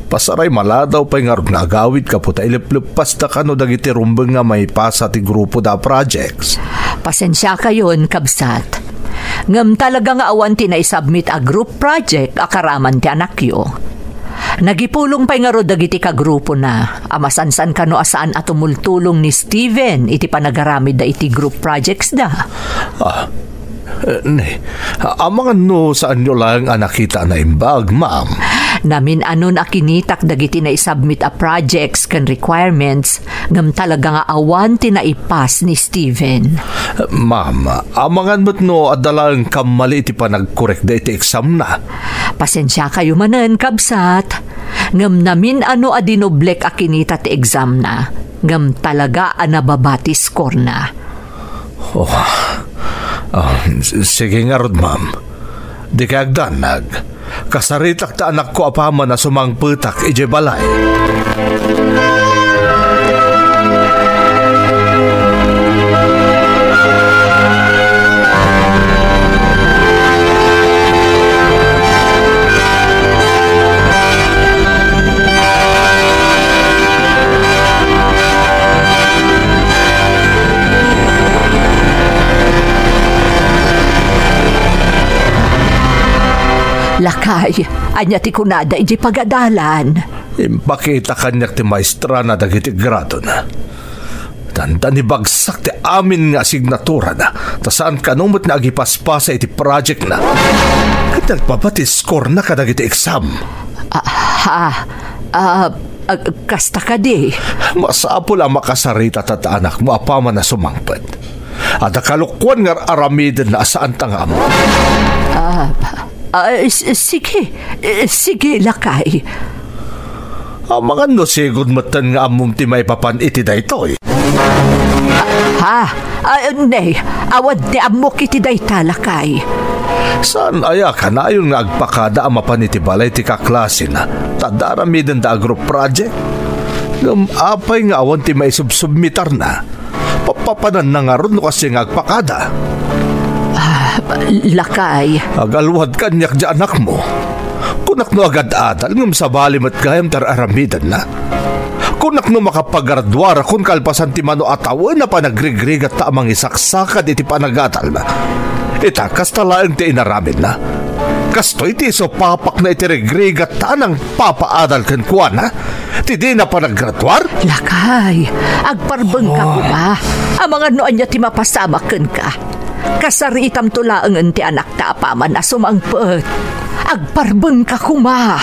Pasaray maladaw pay ngarud nga agawid gapu ta ilepleppasda kano dagiti rumbeng nga maipasa ti grupo da projects. Pasensiakayon, kabsat. Ngem talaga nga awan ti naisubmit a group project a karaman ti anakyo. Nagipulong pay ngarud dagiti kagrupona a masansan kano a saan a tumultulong ni Steven iti panagaramidda iti group projects da. Ah, eh, ne, amangan no saanyo laeng a nakita a naimbag, ma'am? Namin-anon a kinitak dagiti naisubmit a projects ken requirements ngem talaga nga awan ti naipas ni Steven. Ma'am, amangan met no adda laeng kammali iti panagkorekda iti eksamna. Pasensiakayo manen, kabsat. Ngem namin-ano a dinoblek a kinita ti eksamna, ngem talaga a nababa ti skorna. Oh. Ah, s-, sige ngarud, ma'am. Dikay agdanag. Kasaritak ti anakko apaman a sumangpetak idiay balay. Lakay, ania ti kunada idiay pagadalan? Impakita kaniak ti maestrana dagiti gradona. Dandani bagsak ti amin nga asignaturana, ta saan kano met nga agipaspasa iti projectna. Ket nagbaba ti skorna kadagiti exam. Ah, ha? Ah, ah, kasta kadi? Masapul a makasarita ta anakmo apaman a sumangpet. Adda kalokuan nga ar-aramidenna a saanta nga ammo. Ah, ah, s-, sige. Eh, sige, lakay. Amangan no sigud metten nga ammom ti maipapan iti daytoy. Ha? Ah, ne, awan ti ammok iti dayta, lakay. Saan aya kanayon nga agpakada a mapan iti balay ti kaklasena, ta adda aramidenda a group project? Ngem apay nga awan ti maisubsubmitarna? Papapananna ngarud no kasdiay nga agpakada. Ah, lakay. Agalwad kaniak ti anakmo. Kunak no agad-adal ngem sabali met gayam ti ar-aramidenna. Kunak no makapagraduarakon kalpasan ti mano a tawen a panagrigrigatta a mangisaksakad iti panagadalna. Ita, kasta laeng ti inaramidna. Kastoy ti isupapakna iti rigrigatta a nangpapaadal kenkuana. Ti dina panaggraduar? Lakay, agparbengka koma. Amangan no ania ti mapasamak kenka. Kasaritamto laengen ti anakta apaman a sumangpet. Agparbengka koma.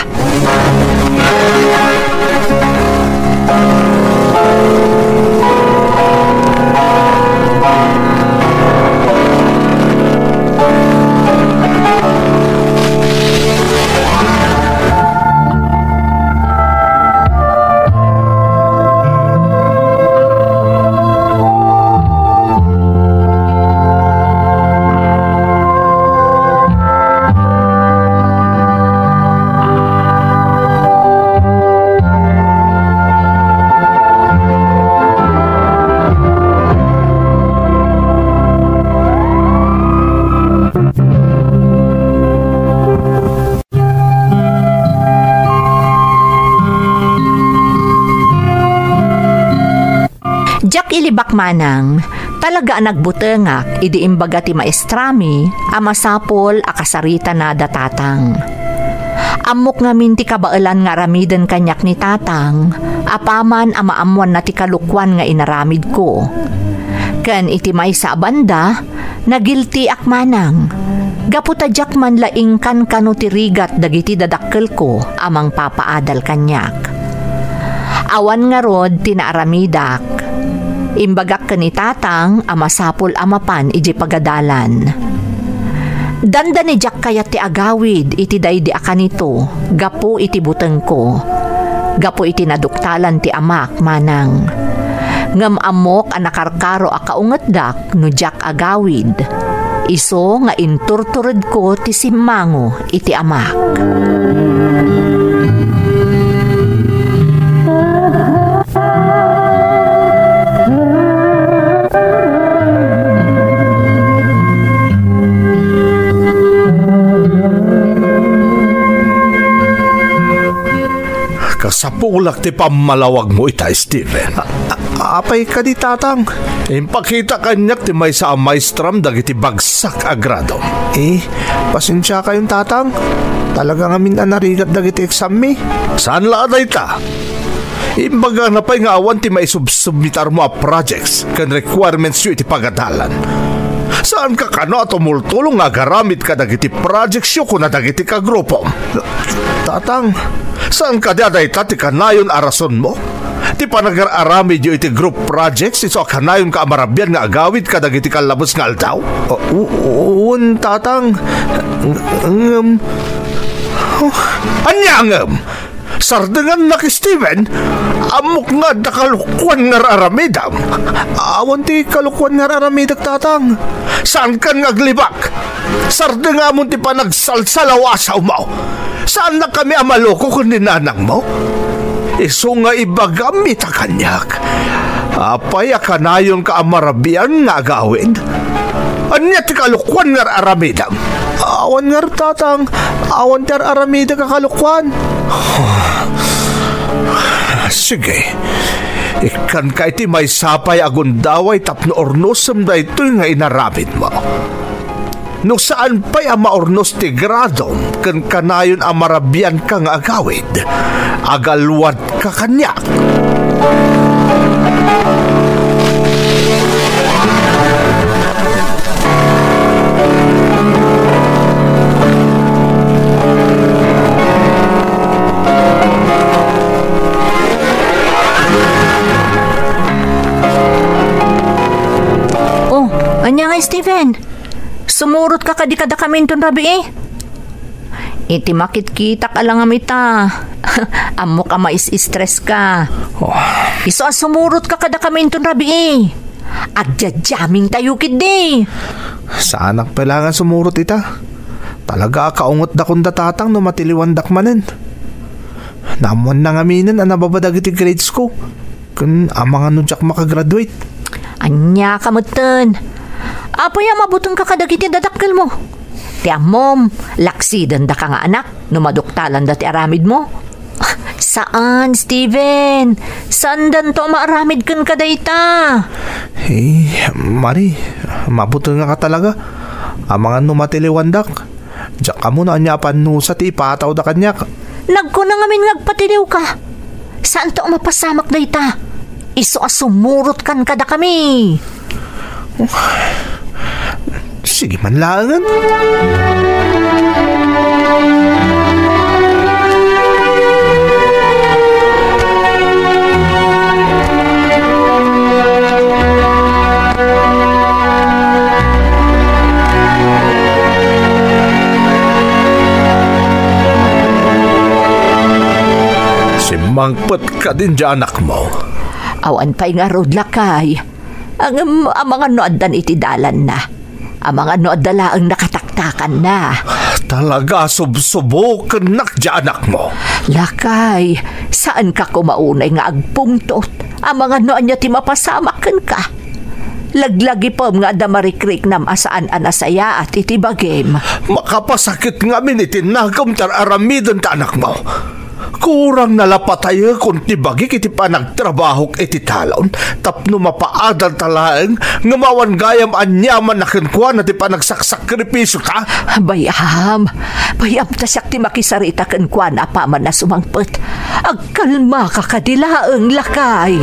Diak ilibak manang, talaga a nagbutengak idi imbaga ti maestrami a masapul a kasaritana da tatang. Ammok ngamin ti kabaelan nga aramiden kaniak ni tatang, apaman a maammoanna ti kalokuan nga inaramidko. Ken iti maysa a banda, nagiltiak manang, gapu ta diak man la inkankano ti rigat dagiti dadakkelko a mangpapaadal kaniak. Awan ngarud ti naaramidak. Imbagak ken ni tatang a masapul a mapan idiay pagadalan. Dandani diak kayat ti agawid iti daydi a kanito gapu iti butengko, gapu iti naduktalan ti amak manang. Ngem ammok a nakarkaro a kaungetdak no diak agawid, isu nga inturturedko ti simmango iti amak. Kasapulak ti pammalawagmo ita, Steven. A-, a-, apay kadi, Tatang? Impakita kaniak ti maysa a maestram dagiti bagsak a gradom. Eh, pasensiakayon, Tatang. Talaga ngamin a narigat dagiti eksammi. Saan la a dayta? Imbagana pay nga awan ti maisubsubmitarmo a projects ken requirements yo iti pagadalan. Saanka kano a tumultulo nga agaramid kadagiti projects yo kuna dagiti kagrupom? Tatang, saan kadi a dayta ti kanayon a rasonmo? Ti panagar-aramidyo iti group projects isu a kanayonka a marabian nga agawid kadagiti kallabes nga aldaw? U-, u-, wen, Tatang. Ng-, ngem, oh, ania ngem? Sardengannak, Steven? Ammok nga adda kalokuan nga ar-aramidem. Awan ti kalokuan nga ar-aramidek, Tatang. Saankan nga aglibak? Sardengamon ti panagsalsalawasawmo. Saannakami a maloko ken ni nanangmo. Isu nga ibagam ita kaniak. Apay a kanayonka a marabian nga agawid? Ania ti kalokuan nga ar-aramidem? Awan ngarud, Tatang. Awan ti ar-aramidek a kalokuan. Sige. Ikkanka iti maysa pay a gundaway tapno urnosem daytoy nga inaramidmo. No saan pay a maurnos ti gradom ken kanayon a marabianka nga agawid, agalwadka kaniak. Oh, ania nga, Steven? Sumurotka kadi kadakami inton rabii? Iti makitkitak a langam ita. Ammok a mais-stress ka. Oh. Isu a sumurotka kadakami inton rabii. Agjajamming tayo ketdi. Saanak pay la nga sumurot ita. Talaga a kaungetdakon da Tatang no matiliwandak manen. Naammoanna ngaminen a nababa dagiti grades ko. Ken amangan no diak makagraduate. Ania ka metten? Apay a mabutengka kadagiti dadakkelmo? Ti ammom, laksidendaka nga anak no maduktalanda ti aramidmo? Saan, Steven. Saandanto a maaramid kenka dayta. Eh, Mari, mabutengaka talaga. Amangan no matiliwandak. Diak ammo no ania a pannusa ti ipatawda kaniak. Nagkuna ngamin nga agpatiliwka. Saanto a mapasamak dayta. Isu a sumurotkan kadakami. Sige man laengen. Simmangpet kadin diay anakmo? Awan pay ngarud, lakay. Ngem amangan no addan iti dalanna. Amangan no adda laeng nakataktakanna. Talaga a subsubokennak diay anakmo. Lakay, saanka koma unay nga agpungtot? Amangan no ania ti mapasamak kenka. Laglagipem nga adda marikriknam a saan a nasayaat iti bagim. Makapasakit ngamin iti nagem ti ar-aramiden ti anakmo. Kurang na la patayekon ti bagik iti panagtrabahok iti talon tapno mapaadalta laeng nga maawan gayam aniaman a kenkuana ti panagsaksakripisio ta. Bay-am, bay-am ta siak ti makisarita kenkuana apaman a sumangpet. Agkalmaka kadi laeng, lakay.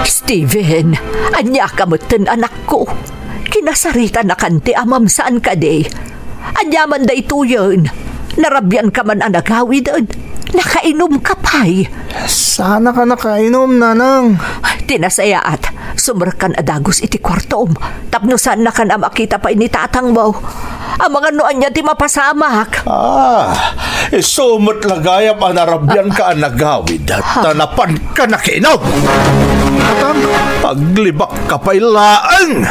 Steven, ania ka metten, anakko? Kinasaritanakan ti amam, saan kadi? Ania man daytoyen? Narabianka man a nagawiden? Nakainumka pay? Saannak a nakainum, nanang. Ti nasayaat, sumrekkan a dagus iti kuartom tapno saannakan a makita pay ni tatangmo. Amangan no ania ti mapasamak. Ah, isu met la gayam a narabianka a nagawid, ta napanka nakinom. Tatang? Aglibakka pay laeng.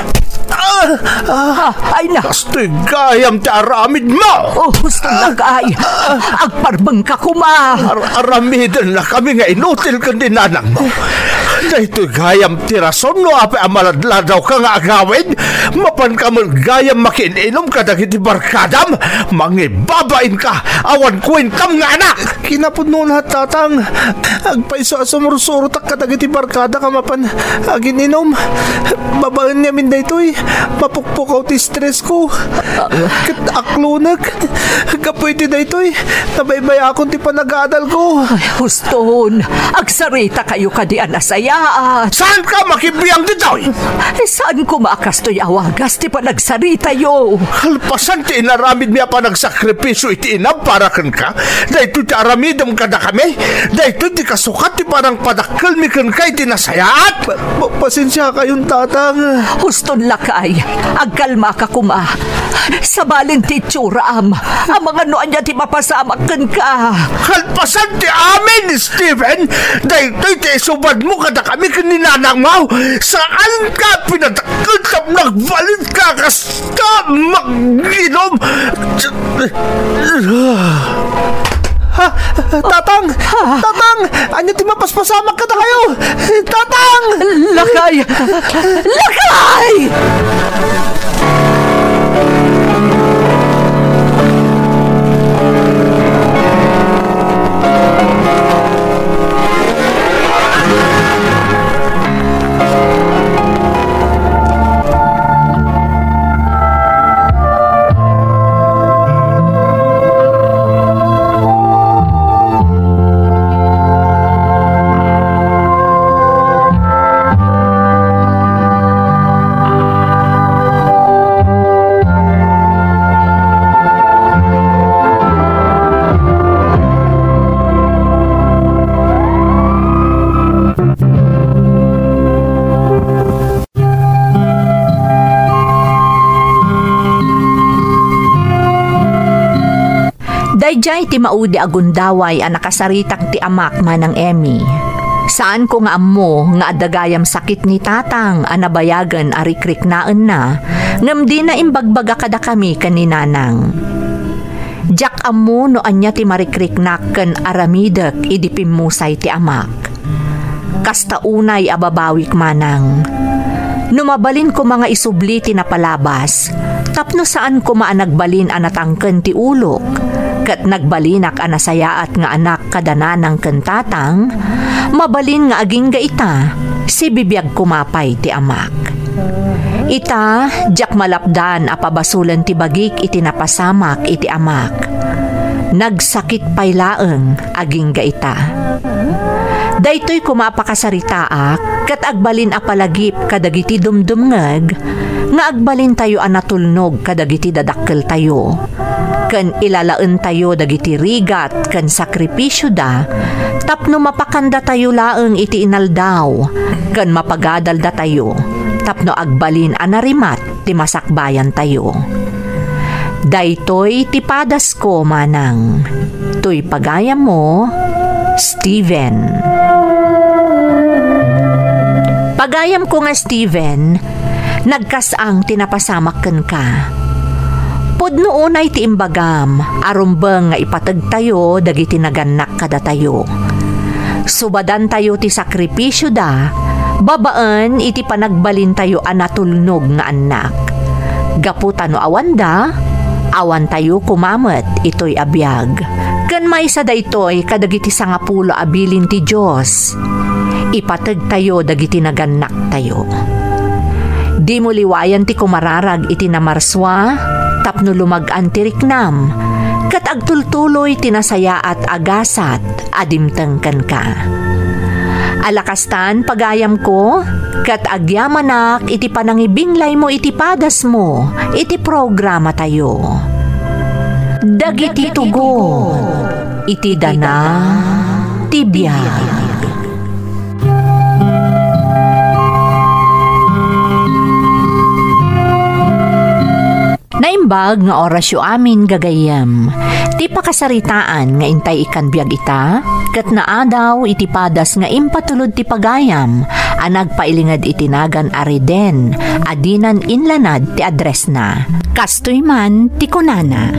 Ah, ah, Ah, ay na. Kastoy gayam ti aramidmo. Oh, husto, lakay. Agparbengka koma. Ar-, aramidennakami nga inutil ken ni nanangmo. Daytoy gayam ti rason no apay a maladladawka nga agawid. Mapanka met gayam makiin-inom kadagiti barkadam. Mangibabainka. Awan kuentam nga anak. Kinapudno laeng, tatang. Agpayso a sumursurotak kadagiti barkada a mapan agin-inom. Babaen ngamin daytoy, mapukpukaw ti stressko. Ket aklonek. Gapu iti daytoy, nabaybayakon ti panagadalko. Ay, huston, agsarita kayo kadi a nasayaat. Saanka makibiang ditoy? Eh, saan koma a kastoy a wagas ti panagsaritayo? Kalpasan ti inaramidmi a panagsakripisio iti inam para kenka, daytoy ti aramidem kadakami, daytoy ti kasukat ti panangpadakkelmi kenka iti nasayaat. Pa-, pa-, pasensiakayon, tatang. Huston, lakay, agkalmaka koma. Sabalen ti itsuram. Amangan no ania ti mapasamak kenka. Kalpasan ti amin, Steven, daytoy ti isubadmo kadakami ken ni nanangmo. Saanka pinadakkel tapno agbalinak kasta manginom. Ha? Tatang! Tatang! Ania ti mapaspasamak kadakayo? Tatang! Lakay! Lakay! Daydiay ti maudi a gundaway a nakasaritak ti amak, Manang Emmy. Saanko nga ammo nga adda gayam sakit ni Tatang a nabayagen a rikriknaenna, ngem dina imbagbaga kadakami ken ni Nanang. Diak ammo no ania ti marikriknak ken aramidek idi pimmusay ti amak. Kasta unay a babawik, Manang. No mabalin koma nga isubli ti napalabas, tapno saan koma a nagbalin a natangken ti ulok, ket nagbalinak a nasayaat nga anak kada Nanang ken Tatang, mabalin nga agingga ita, sibibiag koma pay ti amak. Ita, diak malapdan a pabasolen ti bagik iti napasamak iti amak. Nagsakit pay laeng agingga ita. Daytoy koma a pakasaritaak ket agbalin a palagip kadagiti dumdumngeg nga agbalintayo a natulnog kadagiti dadakkeltayo, ken ilalaentayo dagiti rigat ken sakripisioda tapno mapakandatayo laeng iti inaldaw ken mapagadaldatayo tapno agbalin a narimat ti masakbayantayo. Daytoy ti padasko, Manang. Toy pagayammo, Steven. Agayamko nga Steven, nagkas-ang ti napasamak kenka. Pudno unay ti imbagam a rumbeng nga ipategtayo dagiti nagannak kadatayo. Subadantayo ti sakripisioda babaen iti panagbalintayo a natulnog nga annak. Gapu ta no awanda, awantayo koma met itoy a biag. Ken maysa daytoy kadagiti sangapulo a bilin ti Dios. Ipategtayo dagiti nagannaktayo. Dimo liwayan ti kumararag iti namarsua tapno lumag-an ti riknam, ket agtultuloy ti nasayaat a gasat a dimteng kenka. Alakastan, pagayamko, ket agyamanak iti panangibinglaymo iti padasmo iti programatayo. Dagiti tugon iti dana ti biag. Naimbag nga orasyo amin, gagayyem. Ti pakasaritaan nga intay ikkan biag ita, ket naadaw iti padas nga impatulod ti pagayam a nagpailinged iti nagan a Reden a dinan inlanad ti addressna. Kastoy man ti kunana,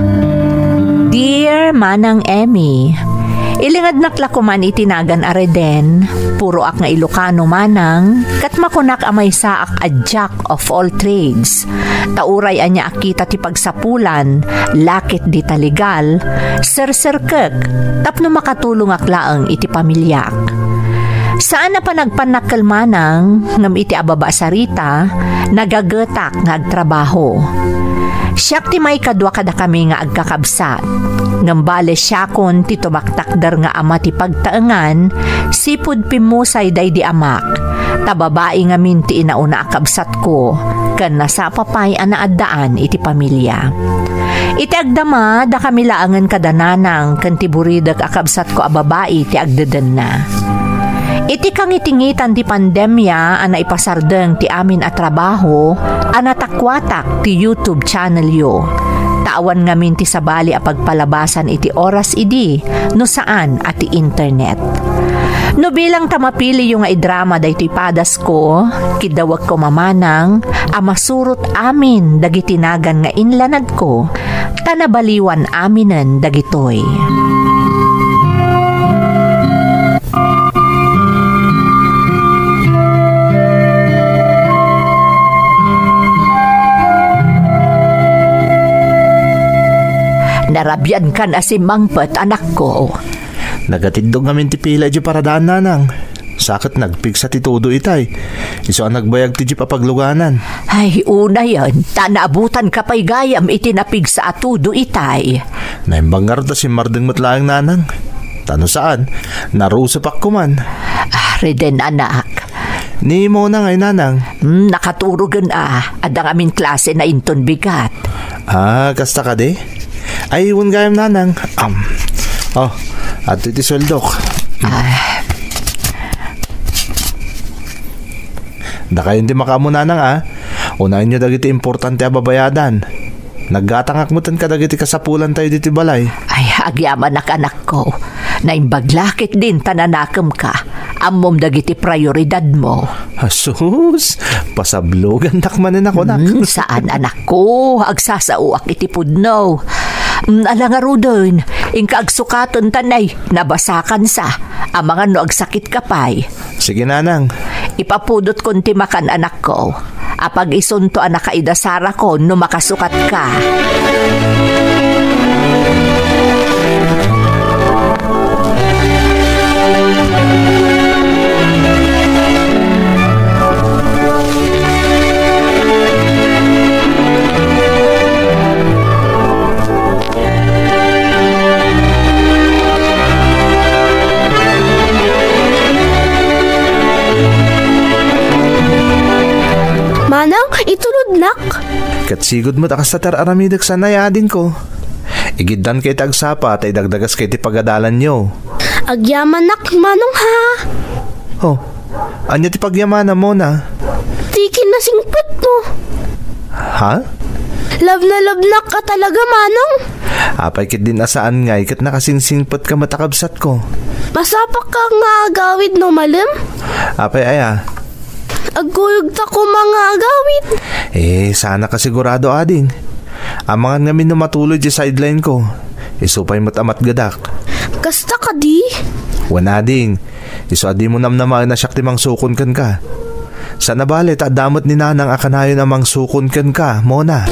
Dear Manang Emmy, ilingednak la koman iti nagan a Reden, puroak nga Ilocano manang, ket makunak a maysaak a jack of all trades. Ta uray ania a kita ti pagsapulan, lakit dita legal, serserkek tapno makatulongak laeng iti pamiliak. Saan a panagpannakkel manang, ngem iti ababa a sarita, nagagetak nga agtrabaho. Siak ti maikadua kadakami nga agkakabsat. Ngem bale siakon ti tumaktakder nga ama ti pagtaengan, sipud pimmusay daydi amak, ta babai ngamin ti inauna a kabsatko, ken nasapa pay a naaddaan iti pamilia. Iti agdama, dakami laengen kada nanang ken ti buridek a kabsatko a babai ti agdedenna. Iti kangitingitan ti pandemia a naipasardeng ti amin a trabaho, a natakuatak ti YouTube channelyo. Ta awan ngamin ti sabali a pagpalabasan iti oras idi no saan a ti internet. No bilang ta mapiliyo nga idrama daytoy padasko, kiddawek koma manang a masurot amin dagiti nagan nga inlanadko, ta nabaliwan aminen dagitoy. Narabiankan a simmangpet, anakko. Nagatiddog ngamin ti pila idiay paradaan, nanang. Sa ket nagpigsa ti tudo itay. Isu a nagbayag ti jeep a pagluganan. Ay, unayen, ta naabutanka pay gayam iti napigsa a tudo itay. Naimbag ngarud ta simmardeng met laeng, nanang. Ta no saan, narusopak koman. Ah, Reden, anak. Ni Mona ngay, nanang? Hmm, nakaturogen a. Adda ngamin klasena inton bigat. Ah, kasta kadi? Ay, wen gayam, nanang. Am. Oh, adtoy ti sueldok. Ah. Dakayon ti makaammo, nanang, a. Unaenyo dagiti importante a babayadan. Naggatangak metten kadagiti kasapulantayo ditoy balay. Ay, agyamanak, anakko. Naimbag la ketdin ta nanakemka. Ammom dagiti prioridadmo. Asus, pasablogannak manen a kunak. Hmm, saan, anakko. Agsasaoak iti pudno. Hmm, ala ngaruden, inka agsukaten ta nay, nabasakansa. Amangan no agsakitka pay. Sige, nanang. Ipapudotkon ti makan, anakko. Apag-isunto a nakaidasarako no makasukatka. Manang, itulodnak. Ket sigud met a kasta ti ar-aramidek, saan a adingko. Igiddanka iti agsapa ta idagdagaska iti pagadalanyo. Agyamanak, manong, ha? Oh, ania ti pagyamanam, Mona? Ti kinasingpetmo. Ha? Love na love nak ka talaga, manong. Apay ketdin a saan ngay ket nakasingsingpetka met a kabsatko. Masapakka nga agawid no malem? Apay aya? Agkuyogta koma nga agawid. Eh, saan a kasigurado, ading. Amangan ngamin no matuloy ti sideline ko. Isu pay met a matgedak. Kasta kadi? Wen, ading. Isu a dimo namnamaen a siak ti mangsukon kenka. Saan a bale ta adda met ni Nanang a kanayon a mangsukon kenka, Mona.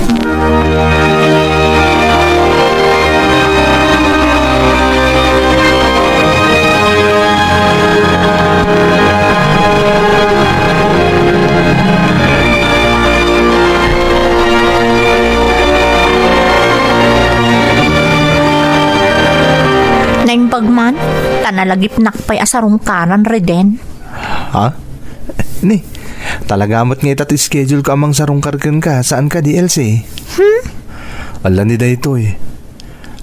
Naimbag man, ta nalagipnak pay a sarungkaran, Reden. Ha? Ni, talaga met nga ita ti schedule ko a mangsarungkar kenka, saan kadi, Elsie? Hmm? Ala ni daytoy.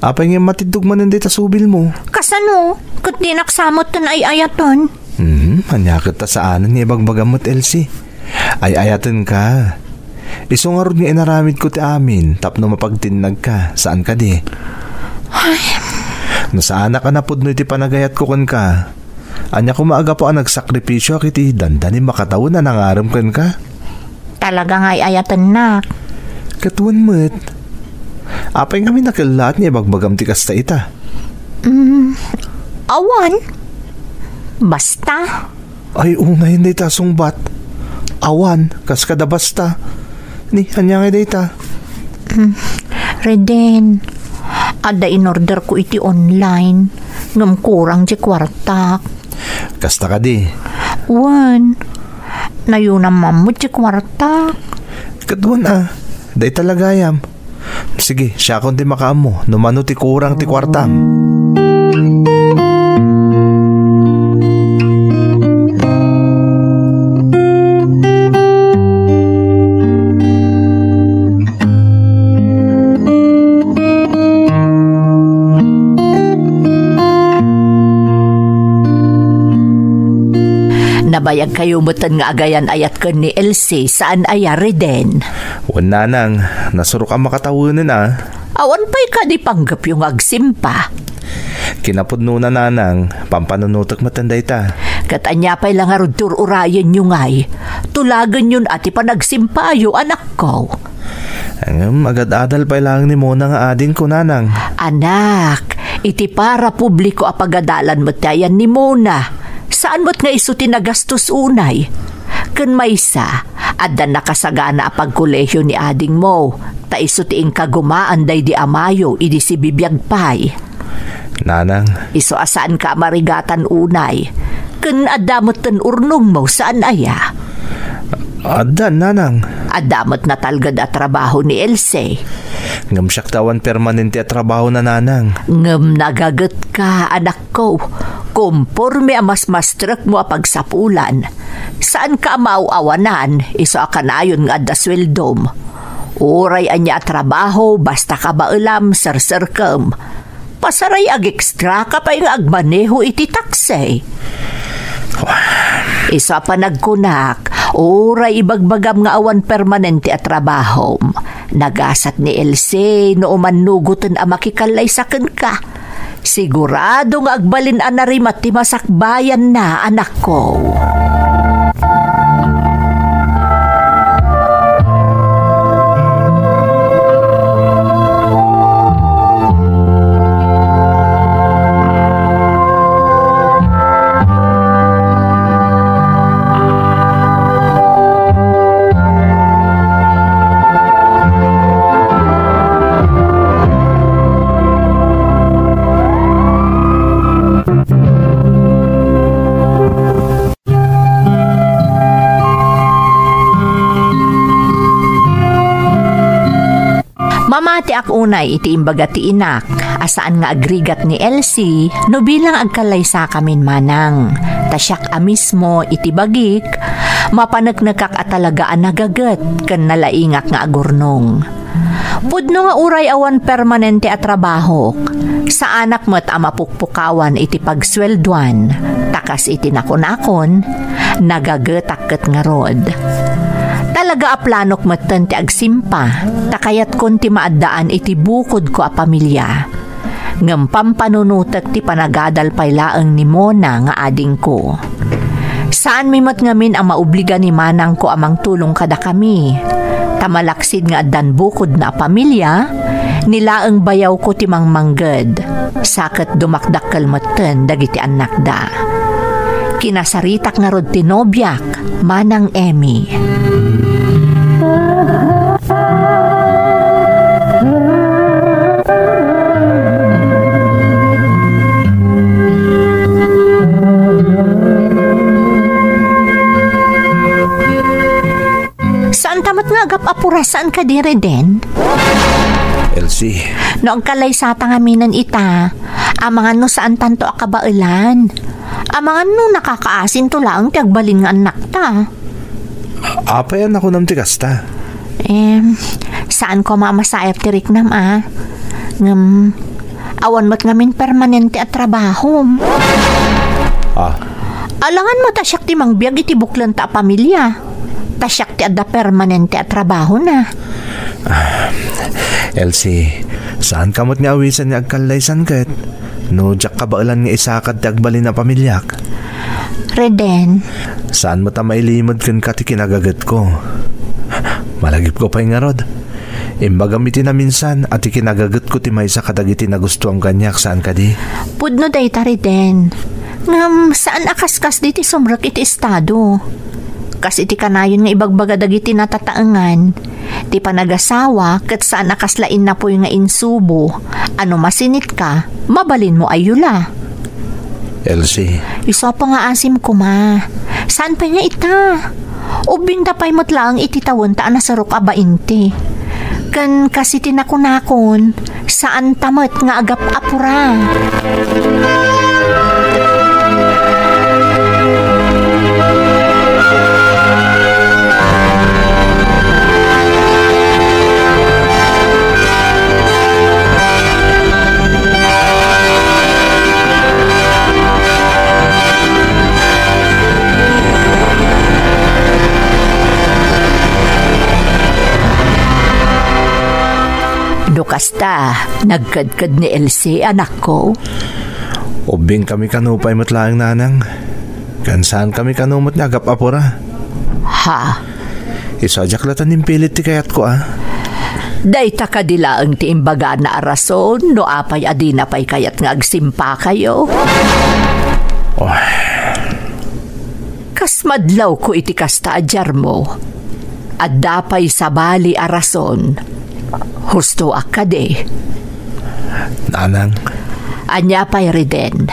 Apay nga matiddog manen dayta subilmo? Kasano? Ket dinak sa met ti ay-ayaten. Hmm, ania ket ta saanen nga ibagbagam met, Elsie? Ay-ayatenka. Isu ngarud nga inaramidko ti amin tapno mapagtinnagka, saan kadi? Ay. No saanak a napudno iti panagayatko kenka, ania koma a gapu a nagsakripisio a iti dandani makatawen a nangarem kenka? Talaga nga ay-ayatennak. Ket wen met. Apay ngamin a kellaat nga ibagbagam ti kasta ita? Mm, awan. Basta. Ay, unay dayta sungbat. Awan, kas kada basta. Ni, ania ngay dayta? Mm, Reden, adda in-orderko iti online, ngem kurang ti kuartak. Kasta kadi? Wen, nayunam met ti kuartak. Ket wen a, dayta la gayam. Sige, siakon ti makaammo no mano ti kurang ti kuartam. Nabayagkayo metten nga agayan-ayat ken ni Elsie, saan aya, Reden? Wen, nanang, nasurok a makatawenen a. Awan pay kadi panggepyo nga agsimpa? Kinapudnona, nanang, pampanunotek metten dayta. Ket ania pay la ngarud ti ur-urayenyo ngay? Tulagenyon a ti panagsimpayo, anakko. Ngem agad-adal pay laeng ni Mona nga adingko, nanang. Anak, iti para publiko a pagadalan met ti ayan ni Mona. Saan met nga isu ti nagastos unay? Ken maysa, adda nakasagana a pagkolehiyo ni adingmo, ta isu ti inkagumaan daydi amayo idi sibibiag pay. Nanang. Isu a saanka a marigatan unay. Ken adda metten urnongmo, saan aya? Adda, nanang. Adda met natalged a trabaho ni Elsie. Ngem siak ti awan permanente a trabahona, nanang. Ngem nagagetka, anakko. Komporme a masmastrekmo a pagsapulan, saanka a maaw-awanan isu a kanayon nga adda sueldom. Uray ania a trabaho, basta kabaelam, serserkem. Pasaray, agekstraka pay nga agmaneho iti taksi. Isu a panagkunak, uray ibagbagam nga awan permanente a trabahom, nagasat ni Elsie no umannugoten a makikallaysa kenka. Sigurado nga agbalin a narimat ti masakbayanna, anakko. Mamatiak unay iti imbaga ti inak a saan nga agrigat ni Elsie no bilang agkallaysakamin manang. Ta siak a mismo iti bagik, mapaneknekak a talaga a nagaget ken nalaingak nga agurnong. Pudno nga uray awan permanente a trabahok, saanak met a mapukpukawan iti pagsueldoan, ta kas iti nakunakon, nagagetak ket ngarud. Talaga a planok metten ti agsimpa, ta kayatkon ti maaddaan iti bukodko a pamilia. Ngem pampanunotek ti panagadal pay laeng ni Mona nga adingko. Saanmi met ngamin a maobliga ni manangko a mangtulong kadakami. Ta malaksid nga addan bukodna a pamilia, ni laeng bayawko ti mangmangged, sa ket dumakdakkel metten dagiti annakda. Kinasaritak ngarud ti nobiak, Manang Emmy. Saanta met nga agap-apura, saan kadi, Reden? Elsie. No agkallaysata ngaminen ita, amangan no saantanto a kabaelan. Amangan no nakakaasinto laeng ti agbalin nga annakta. Apay a nakunam ti kasta? Em, saanko a mamasaer ti riknam, a. Ngem, awan met ngamin permanente a trabahom. Ah. Alangan met a siak ti mangbiag iti buklenta a pamilia. Ta siak ti adda permanente a trabahona. Ah, Elsie, saanka met nga awisen nga agkallaysan ket no diak kabaelan nga isakad ti agbalin a pamiliak? Reden. Saan met a mailimod kenka ti kinagagetko. Malagipko pay ngarud. Imbagam iti naminsan a ti kinagagetko ti maysa kadagiti nagustuam kaniak, saan kadi? Pudno dayta, Reden. Ngem saan a kaskas diti sumrek iti estado. Kas iti kanayon nga ibagbaga dagiti natataengan, ti panagasawa ket saan a kasla innapoy nga insubo a no masinitka, mabalinmo a yula. Elsie. Isu a pangaasim koma. Saan pay nga ita? Ubbingta pay met laeng iti tawenta a nasurok a bainte. Ken kas iti nakunakon, saanta met nga agap-apura. No kasta, nagkedked ni Elsie, anakko? Ubbingkami kano pay met laeng, nanang. Ken saankami kano met nga agap-apura. Ha? Isu a diak latta impilit ti kayatko, a. Dayta kadi laeng ti imbagana a rason no apay a dina pay kayat nga agsimpakayo? Oh. Kas madlawko iti kasta a Jarmo, adda pay sabali a rason. Hustoak kadi. Nanang. Ania pay, Reden?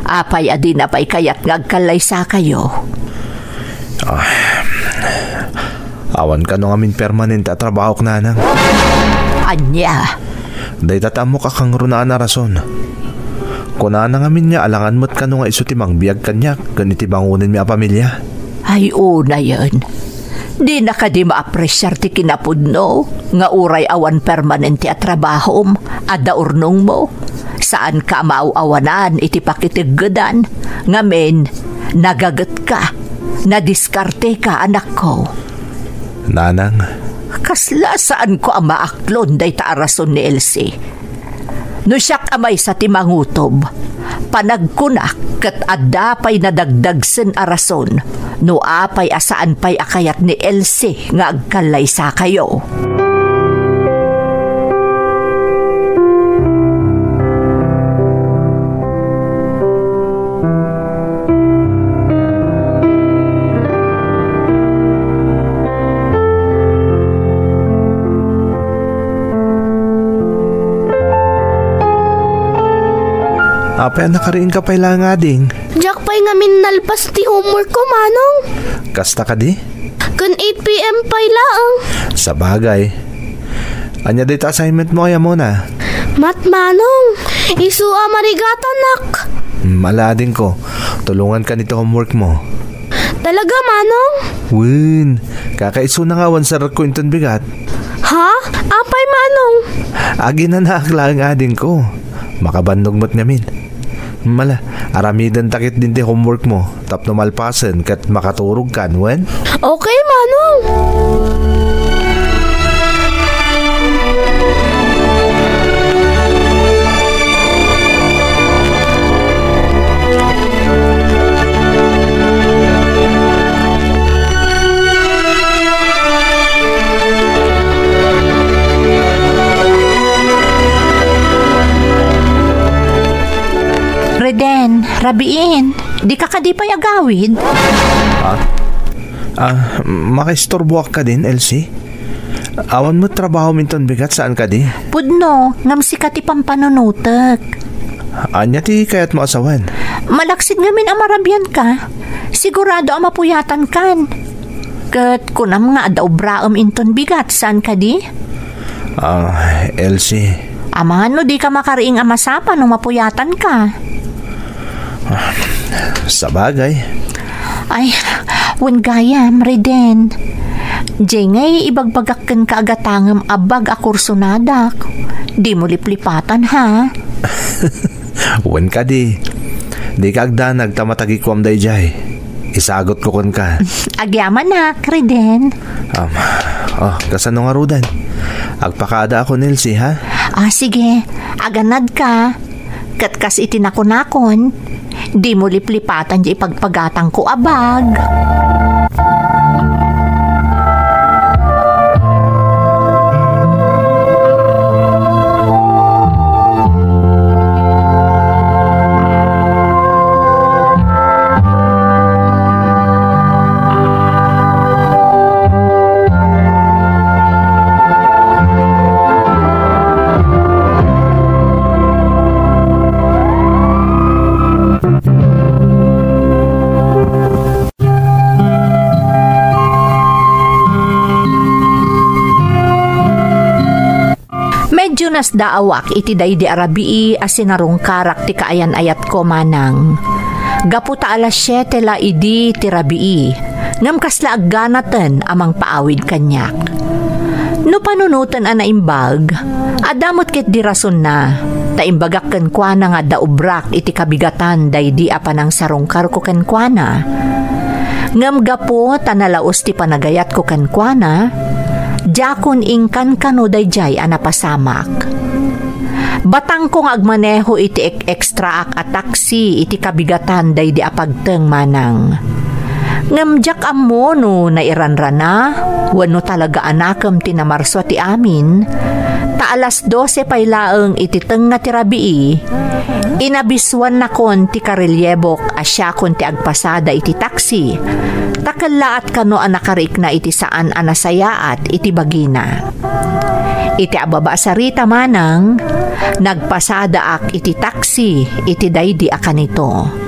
Apay a dina pay kayat nga agkallaysakayo? Ah, awan kano ngamin permanente a trabahok, nanang. Ania? Dayta ti ammok a kangrunaan a rason. Kunana ngamin nga alangan met kano nga isu ti mangbiag kaniak ken iti bangonenmi a pamilia. Ay, unayen. Dina kadi maapresiar ti kinapudno nga uray awan permanente a trabahom, adda urnongmo? Saanka a maaw-awanan iti pakiteggedan, ngamin, nagagetka, nadiskarteka, anakko. Nanang. Kasla saanko a maaklon dayta a rason ni Elsie. No siak a maysa ti mangutob, panagkunak ket adda pay nadagdagsen a rason no apay a saan pay a kayat ni Elsie nga agkallaysakayo. Apay a nakariingka pay laeng, ading? Diak pay ngamin nalpas ti homework ko, Manong. Kasta kadi? Ken eight P M pay laeng. Sabagay. Ania dayta assignment mo, ay, ammona? Math, Manong. Isu a marigatanak. Hmm, ala, adingko. Tulongankan iti homework mo. Talaga, Manong? Wen, kakaisuna nga awan serrekko inton bigat. Ha? Apay, Manong? Aginanaak laeng, adingko. Makabannog met ngamin. Mala, aramidenta ketdin ti homework mo tapno malpasen ket makaturogkan, wen? Okay, Manong. Rabiin, dika kadi pay agawid? Ah, ah, makaistorboak kadin, Elsie? Awan met trabahom inton bigat, saan kadi? Pudno, ngem sika ti pampanunotek. Ania ti kayatmo a sawen? Malaksid ngamin a marabianka. Sigurado a mapuyatankan. Ket kunam nga adda obraem inton bigat, saan kadi? Ah, Elsie. Amangan no dika makariing a masapa no mapuyatanka. Ah, sabagay. Ay, wen gayam, Reden. Jay ngay ibagbagak kenka a gatangem a bag a kursonadak. Dimo liplipatan, ha? Wen kadi. Dika agdanag ta matagikuam dayjay. Isagutko kenka. Agyamanak, Reden. Um, oh, kasano ngaruden? Agpakaadaakon, Elsie, ha? Ah, sige. Aganadka. Ket kas iti nakunakon, dimo liplipatan ti ipagpagatangko a bag. Medyo nasdaawak iti daydi a rabii a sinarungkarak ti kaayan-ayatko, manang. Gapu ta alas siete la idi ti rabii, ngem kasla agganaten a mangpaawid kaniak. No panunoten a naimbag, adda met ketdi rasonna, ta imbagak kenkuana nga adda obrak iti kabigatan daydi a panangsarungkarko kenkuana. Ngem gapu ta nalaus ti panagayatko kenkuana, diakon inkankano daydiay a napasamak. Batangko nga agmaneho iti ek-ekstraak a taksi iti kabigatan daydi a pagteng, manang. Ngem diak ammo no nairanrana wenno talaga a nakem ti namarsua ti amin, ta alas dose pay laeng iti tengnga ti rabii, inabisuannakon ti karelyebok a siakon ti agpasada iti taksi, ta kellaat kano a nakariikna iti saan a nasayaat iti bagina. Iti ababa a sarita, manang, nagpasadaak iti taksi iti daydi a kanito.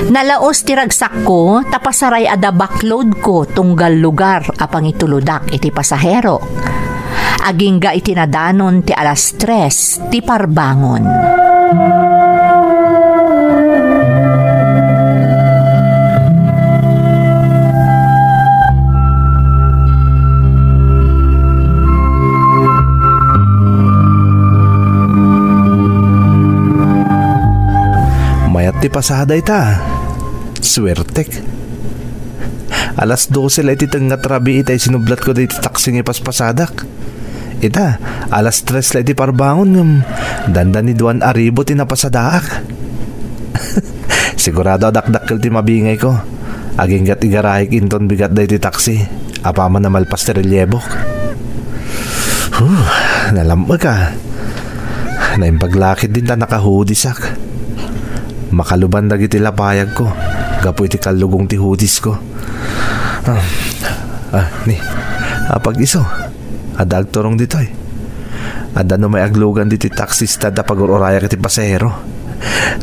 Nalaus ti ragsakko ta pasaray a da backloadko tunggal lugar a pangitulodak iti pasahero. Agingga iti nadanon ti alas tres ti parbangon. Mayat ti pasada ita. Suertek. Alas dose la iti tengnga ti rabii ita sinublatko daydi taksi nga ipaspasadak. Ita, alas tres la iti parbangon ngem dandani duan a ribu ti napasadaak. Sigurado a dakdakkel ti mabingayko. Agingga't igarahik inton bigat daydi taksi. Apaman a malpas ti relyebok. Huh, nalam-ek a. Naimbag la ketdin ta nakahudisak. Makaluban dagiti lapayagko gapu iti kallugong ti hudisko. Ah, ah, ni, apag-isu. Adda agturong ditoy. Adda no may aglugan ditoy taxi stand a pagur-urayak iti pasahero.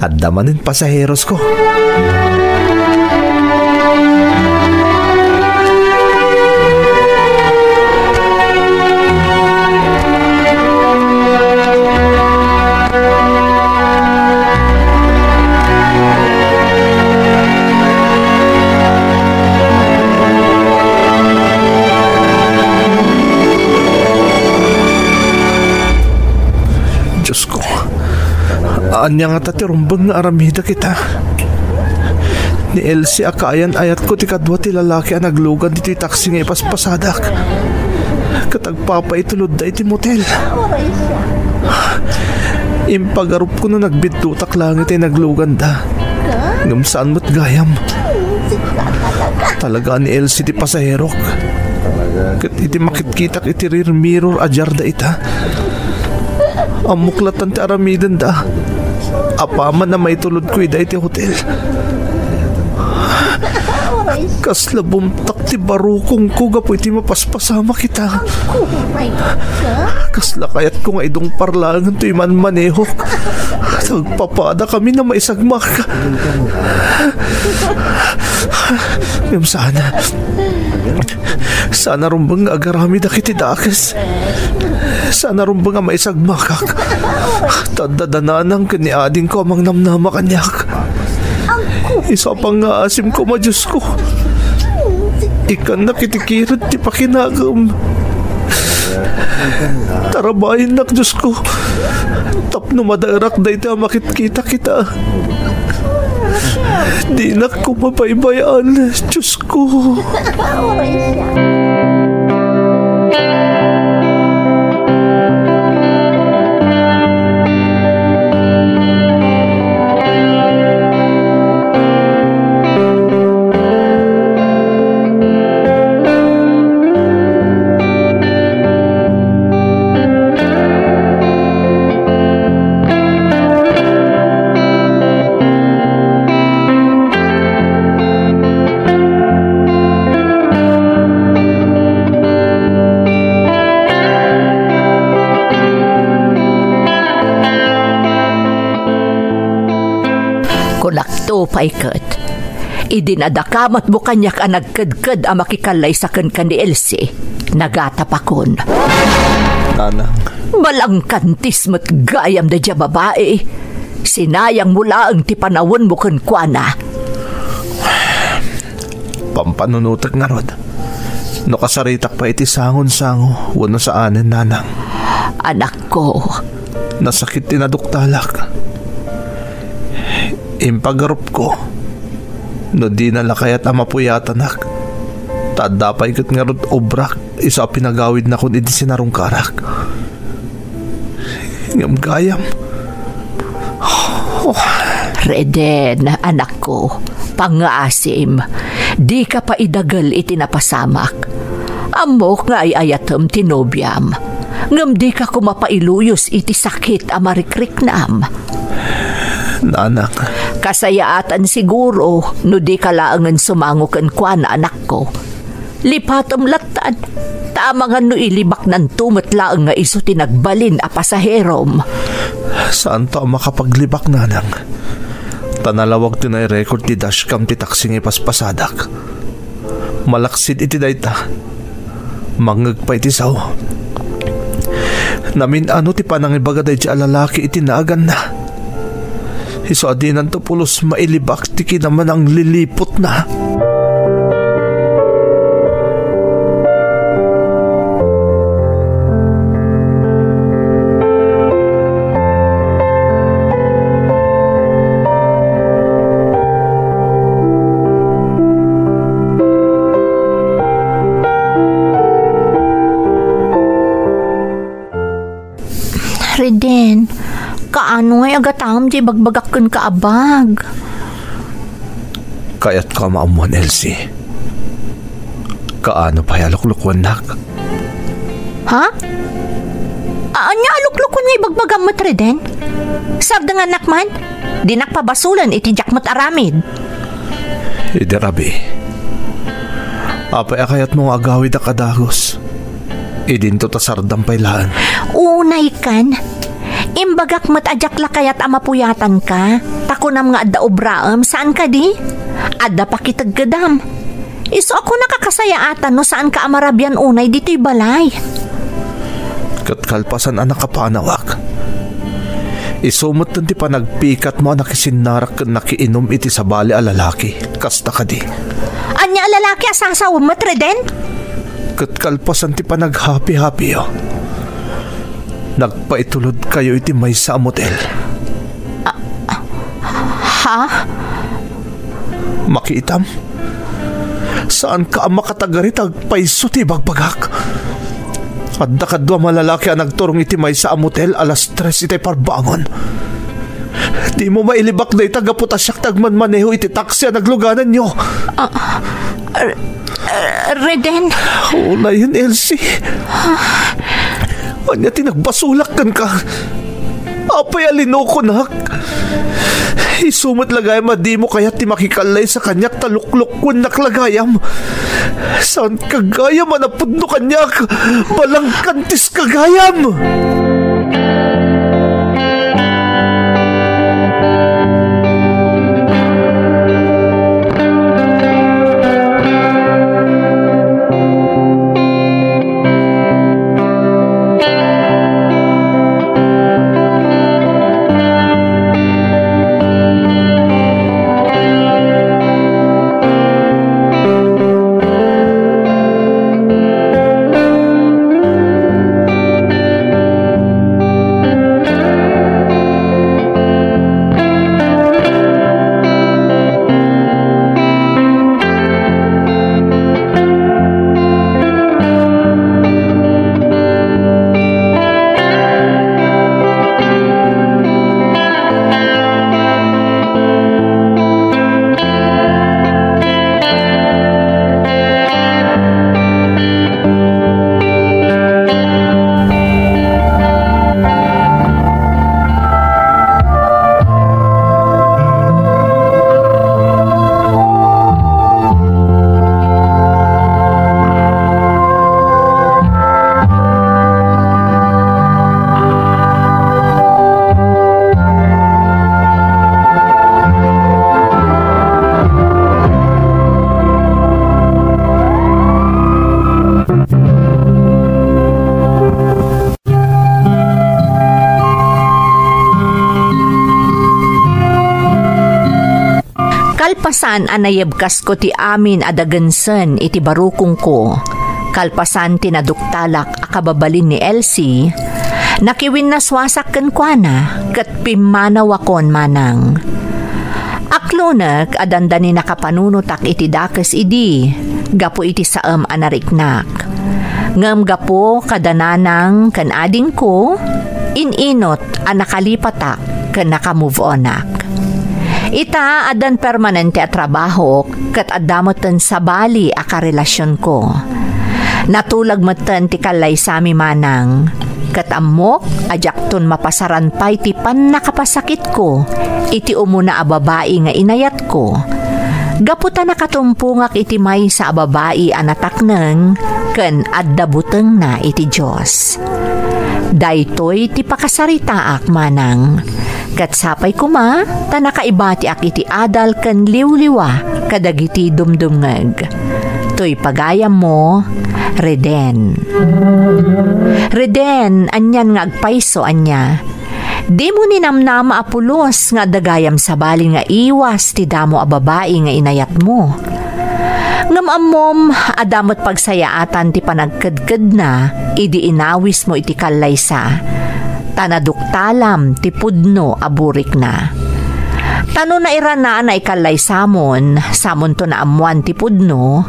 Adda manen pasaherosko. Diosko, ania ngata ti rumbeng nga aramidek ita? Ni Elsie a kaayan-ayatko ti kadua ti lalaki a naglugan ditoy taksi nga ipaspasadak. Ket agpapaitulodda iti motel. Impagarupko no nagbiddutak laeng itay nagluganda. Ngem saan met gayam. Talaga ni Elsie ti pasaherok. Ket iti makitkitak iti rear mirror a diarda ita. Ammok latta ti aramidenda. Apaman a maitulodko ida iti hotel, kasla bumtak ti barukongko gapu iti mapaspasamak ita. Kasla kayatko nga idungpar laengen toy manmanehok. Agpapadakami a maisagmak. Ngem saan. Saan a rumbeng nga agaramidak iti dakes. Saan a rumbeng a maisagmakak. Ta adda da nanang ken ni adingko a mangnamnama kaniak. Isu a pangngaasim koma, Diosko. Ikkannak iti kired ti pakinagem. Tarabayennak, Diosko. Tapno madaerak dayta a makitkitak ita. Dinak koma baybay-an, Diosko. Kunakto pay ket, idi nadakamatmo kaniak a nagkedked a makikallaysa kenka ni Elsie, nagatapakon. Nanang. Malangkantis met gayam daydiay a babai. Sinayangmo laeng ti panawenmo kenkuana. Pampanunotek ngarud no kasaritak pay iti sangonsango wenno saanen, nanang. Anakko. Nasakit ti naduktalak. Impagarupko no dina la kayat a mapuyatanak. Ta adda pay ket ngarud obrak isu a pinagawidnakon idi sinarungkarak. Ngem gayam. Oh. Reden, anakko, pangngaasim, dika pay idagel iti napasamak. Ammok nga ay-ayatem ti nobiam, ngem dika koma pay iluyos iti sakit a marikriknam. Nanang. Kasayaatan siguro no dika laengen sumango kenkuana, anakko. Lipatem lattan, ta amangan no ilibaknanto met laeng nga isu ti nagbalin a pasaherom. Saanto a makapaglibak, nanang. Ta nalawag ti nairecord ti dashcam ti taksi nga ipaspasadak. Malaksid iti dayta, mangngeg pay ti sao. Namin-ano ti panangibaga daydiay a lalaki iti naaganna. Isu a dinanto pulos mailibak ti kinamanangliliputna. Reden, kaano nga agataem ti ibagbagak kenka a bag? Kayatko a maammuan, Elsie. Kaano pay a luklukuennak? Ha? A-, ania a luklukuen nga ibagbagam met, Reden? Sardengannak man? Dinak pabasolen iti diak met aramid. Idi rabii, apay a kayatmo nga agawidak a dagus? Idinto ta sardam pay laeng. Unaykan, imbagak met a diak la kayat a mapuyatanka, ta kunam nga adda obraem, saan kadi? Adda pakitegkedam. Isu a kunak a kasayaatan no saanka a marabian unay ditoy balay. Ket kalpasan a nakapanawak, isu metten ti panagpikatmo a nakisinnarak ken nakiinum iti sabali a lalaki. Kasta kadi? Ania a lalaki a sasawem met, Reden? Ket kalpasan ti panaghapi-hapiyo, nagpaitulodkayo iti maysa a motel. Ha? Makitam? Saanka a makatagari ta agpayso ti ibagbagak. Adda kadua a lalaki a nagturong iti maysa a motel alas tres iti parbangon. Dimo mailibak dayta gapu ta siak ti agmanmaneho iti taksi a naglugananyo. Ah, R-, R-, Reden? Unayen, Elsie. Ania ti nagbasolak kenka? Apay a linukonak? Isu met la gayam a dimo kayat ti makikallaysa kaniak ta luklukkuennak la gayam. Saanka gayam a napudno kaniak, balangkantis ka gayam. Kalpasan a nayebkasko ti amin a dagensen iti barukongko, kalpasan ti naduktalak a kababalin ni Elsie, nakiwinnaswasak kenkuana ket pimmanawakon manang. Aklonek a dandani nakapanunotak iti dakes idi gapu iti saem a nariknak. Ngem gapu kada nanang ken adingko, in-inot a nakalipatak ken naka-move onak. Ita, addan permanente a trabahok ket adda metten sabali a karelasionko. Natulag metten ti kallaysami manang. Ket ammok a diakton mapasaran pay ti pannakapasakitko iti umuna a babai nga inayatko, gapu ta nakatumpongak iti maysa a babai a natakneng ken adda butengna iti Dios. Daytoy ti pakasaritaak manang. Ket sapay koma ta nakaibatiak iti adal ken liwliwa kadagiti dumdumngeg. Toy pagayammo, Reden. Reden, anian nga agpayso, ania? Dimo ninamnama a pulos nga adda gayam sabali nga iwas ti damo a babai nga inayatmo. Ngem ammom, adda met pagsayaatan ti panagkedkedna idi inawismo iti kallaysa. Ta naduktalam ti pudno a burikna. Ta no nairana a naikallaysamon, samonto naammoan ti pudno,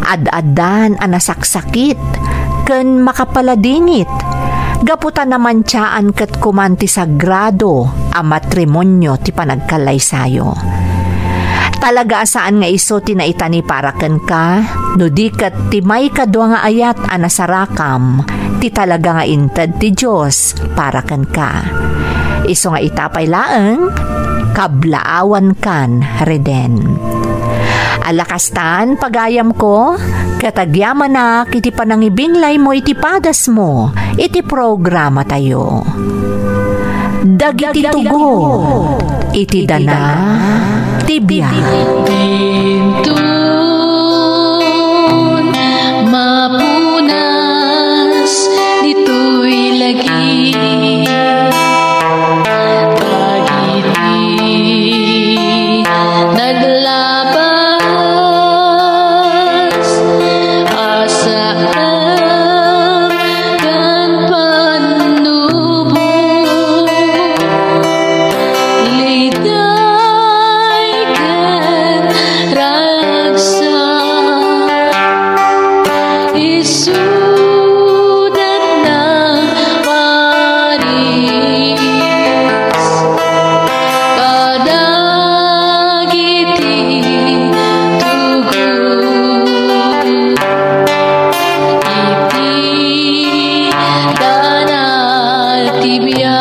ad-addan a nasaksakit ken makapaladingit, gapu ta namantiaan ket kuman ti sagrado a matrimonio ti panagkallaysayo. Talaga a saan nga isu ti naitani para kenka, no di ket ti maikadua nga ayat a nasarakam, ti talaga nga inted ti Dios para kenka. Isu nga ita pay laeng, kablaawankan, Reden. Ala kastan, pagayamko, ket agyamanak iti panangibinglaymo iti padasmo iti programatayo. Dagiti tugo iti dana ti biag. Dintun mapunas ditoy lagi. Dagiti naglabas a saan ken pannubo, liday ken ragsak, isuda nagparis kadagiti tugo iti dana ti biag.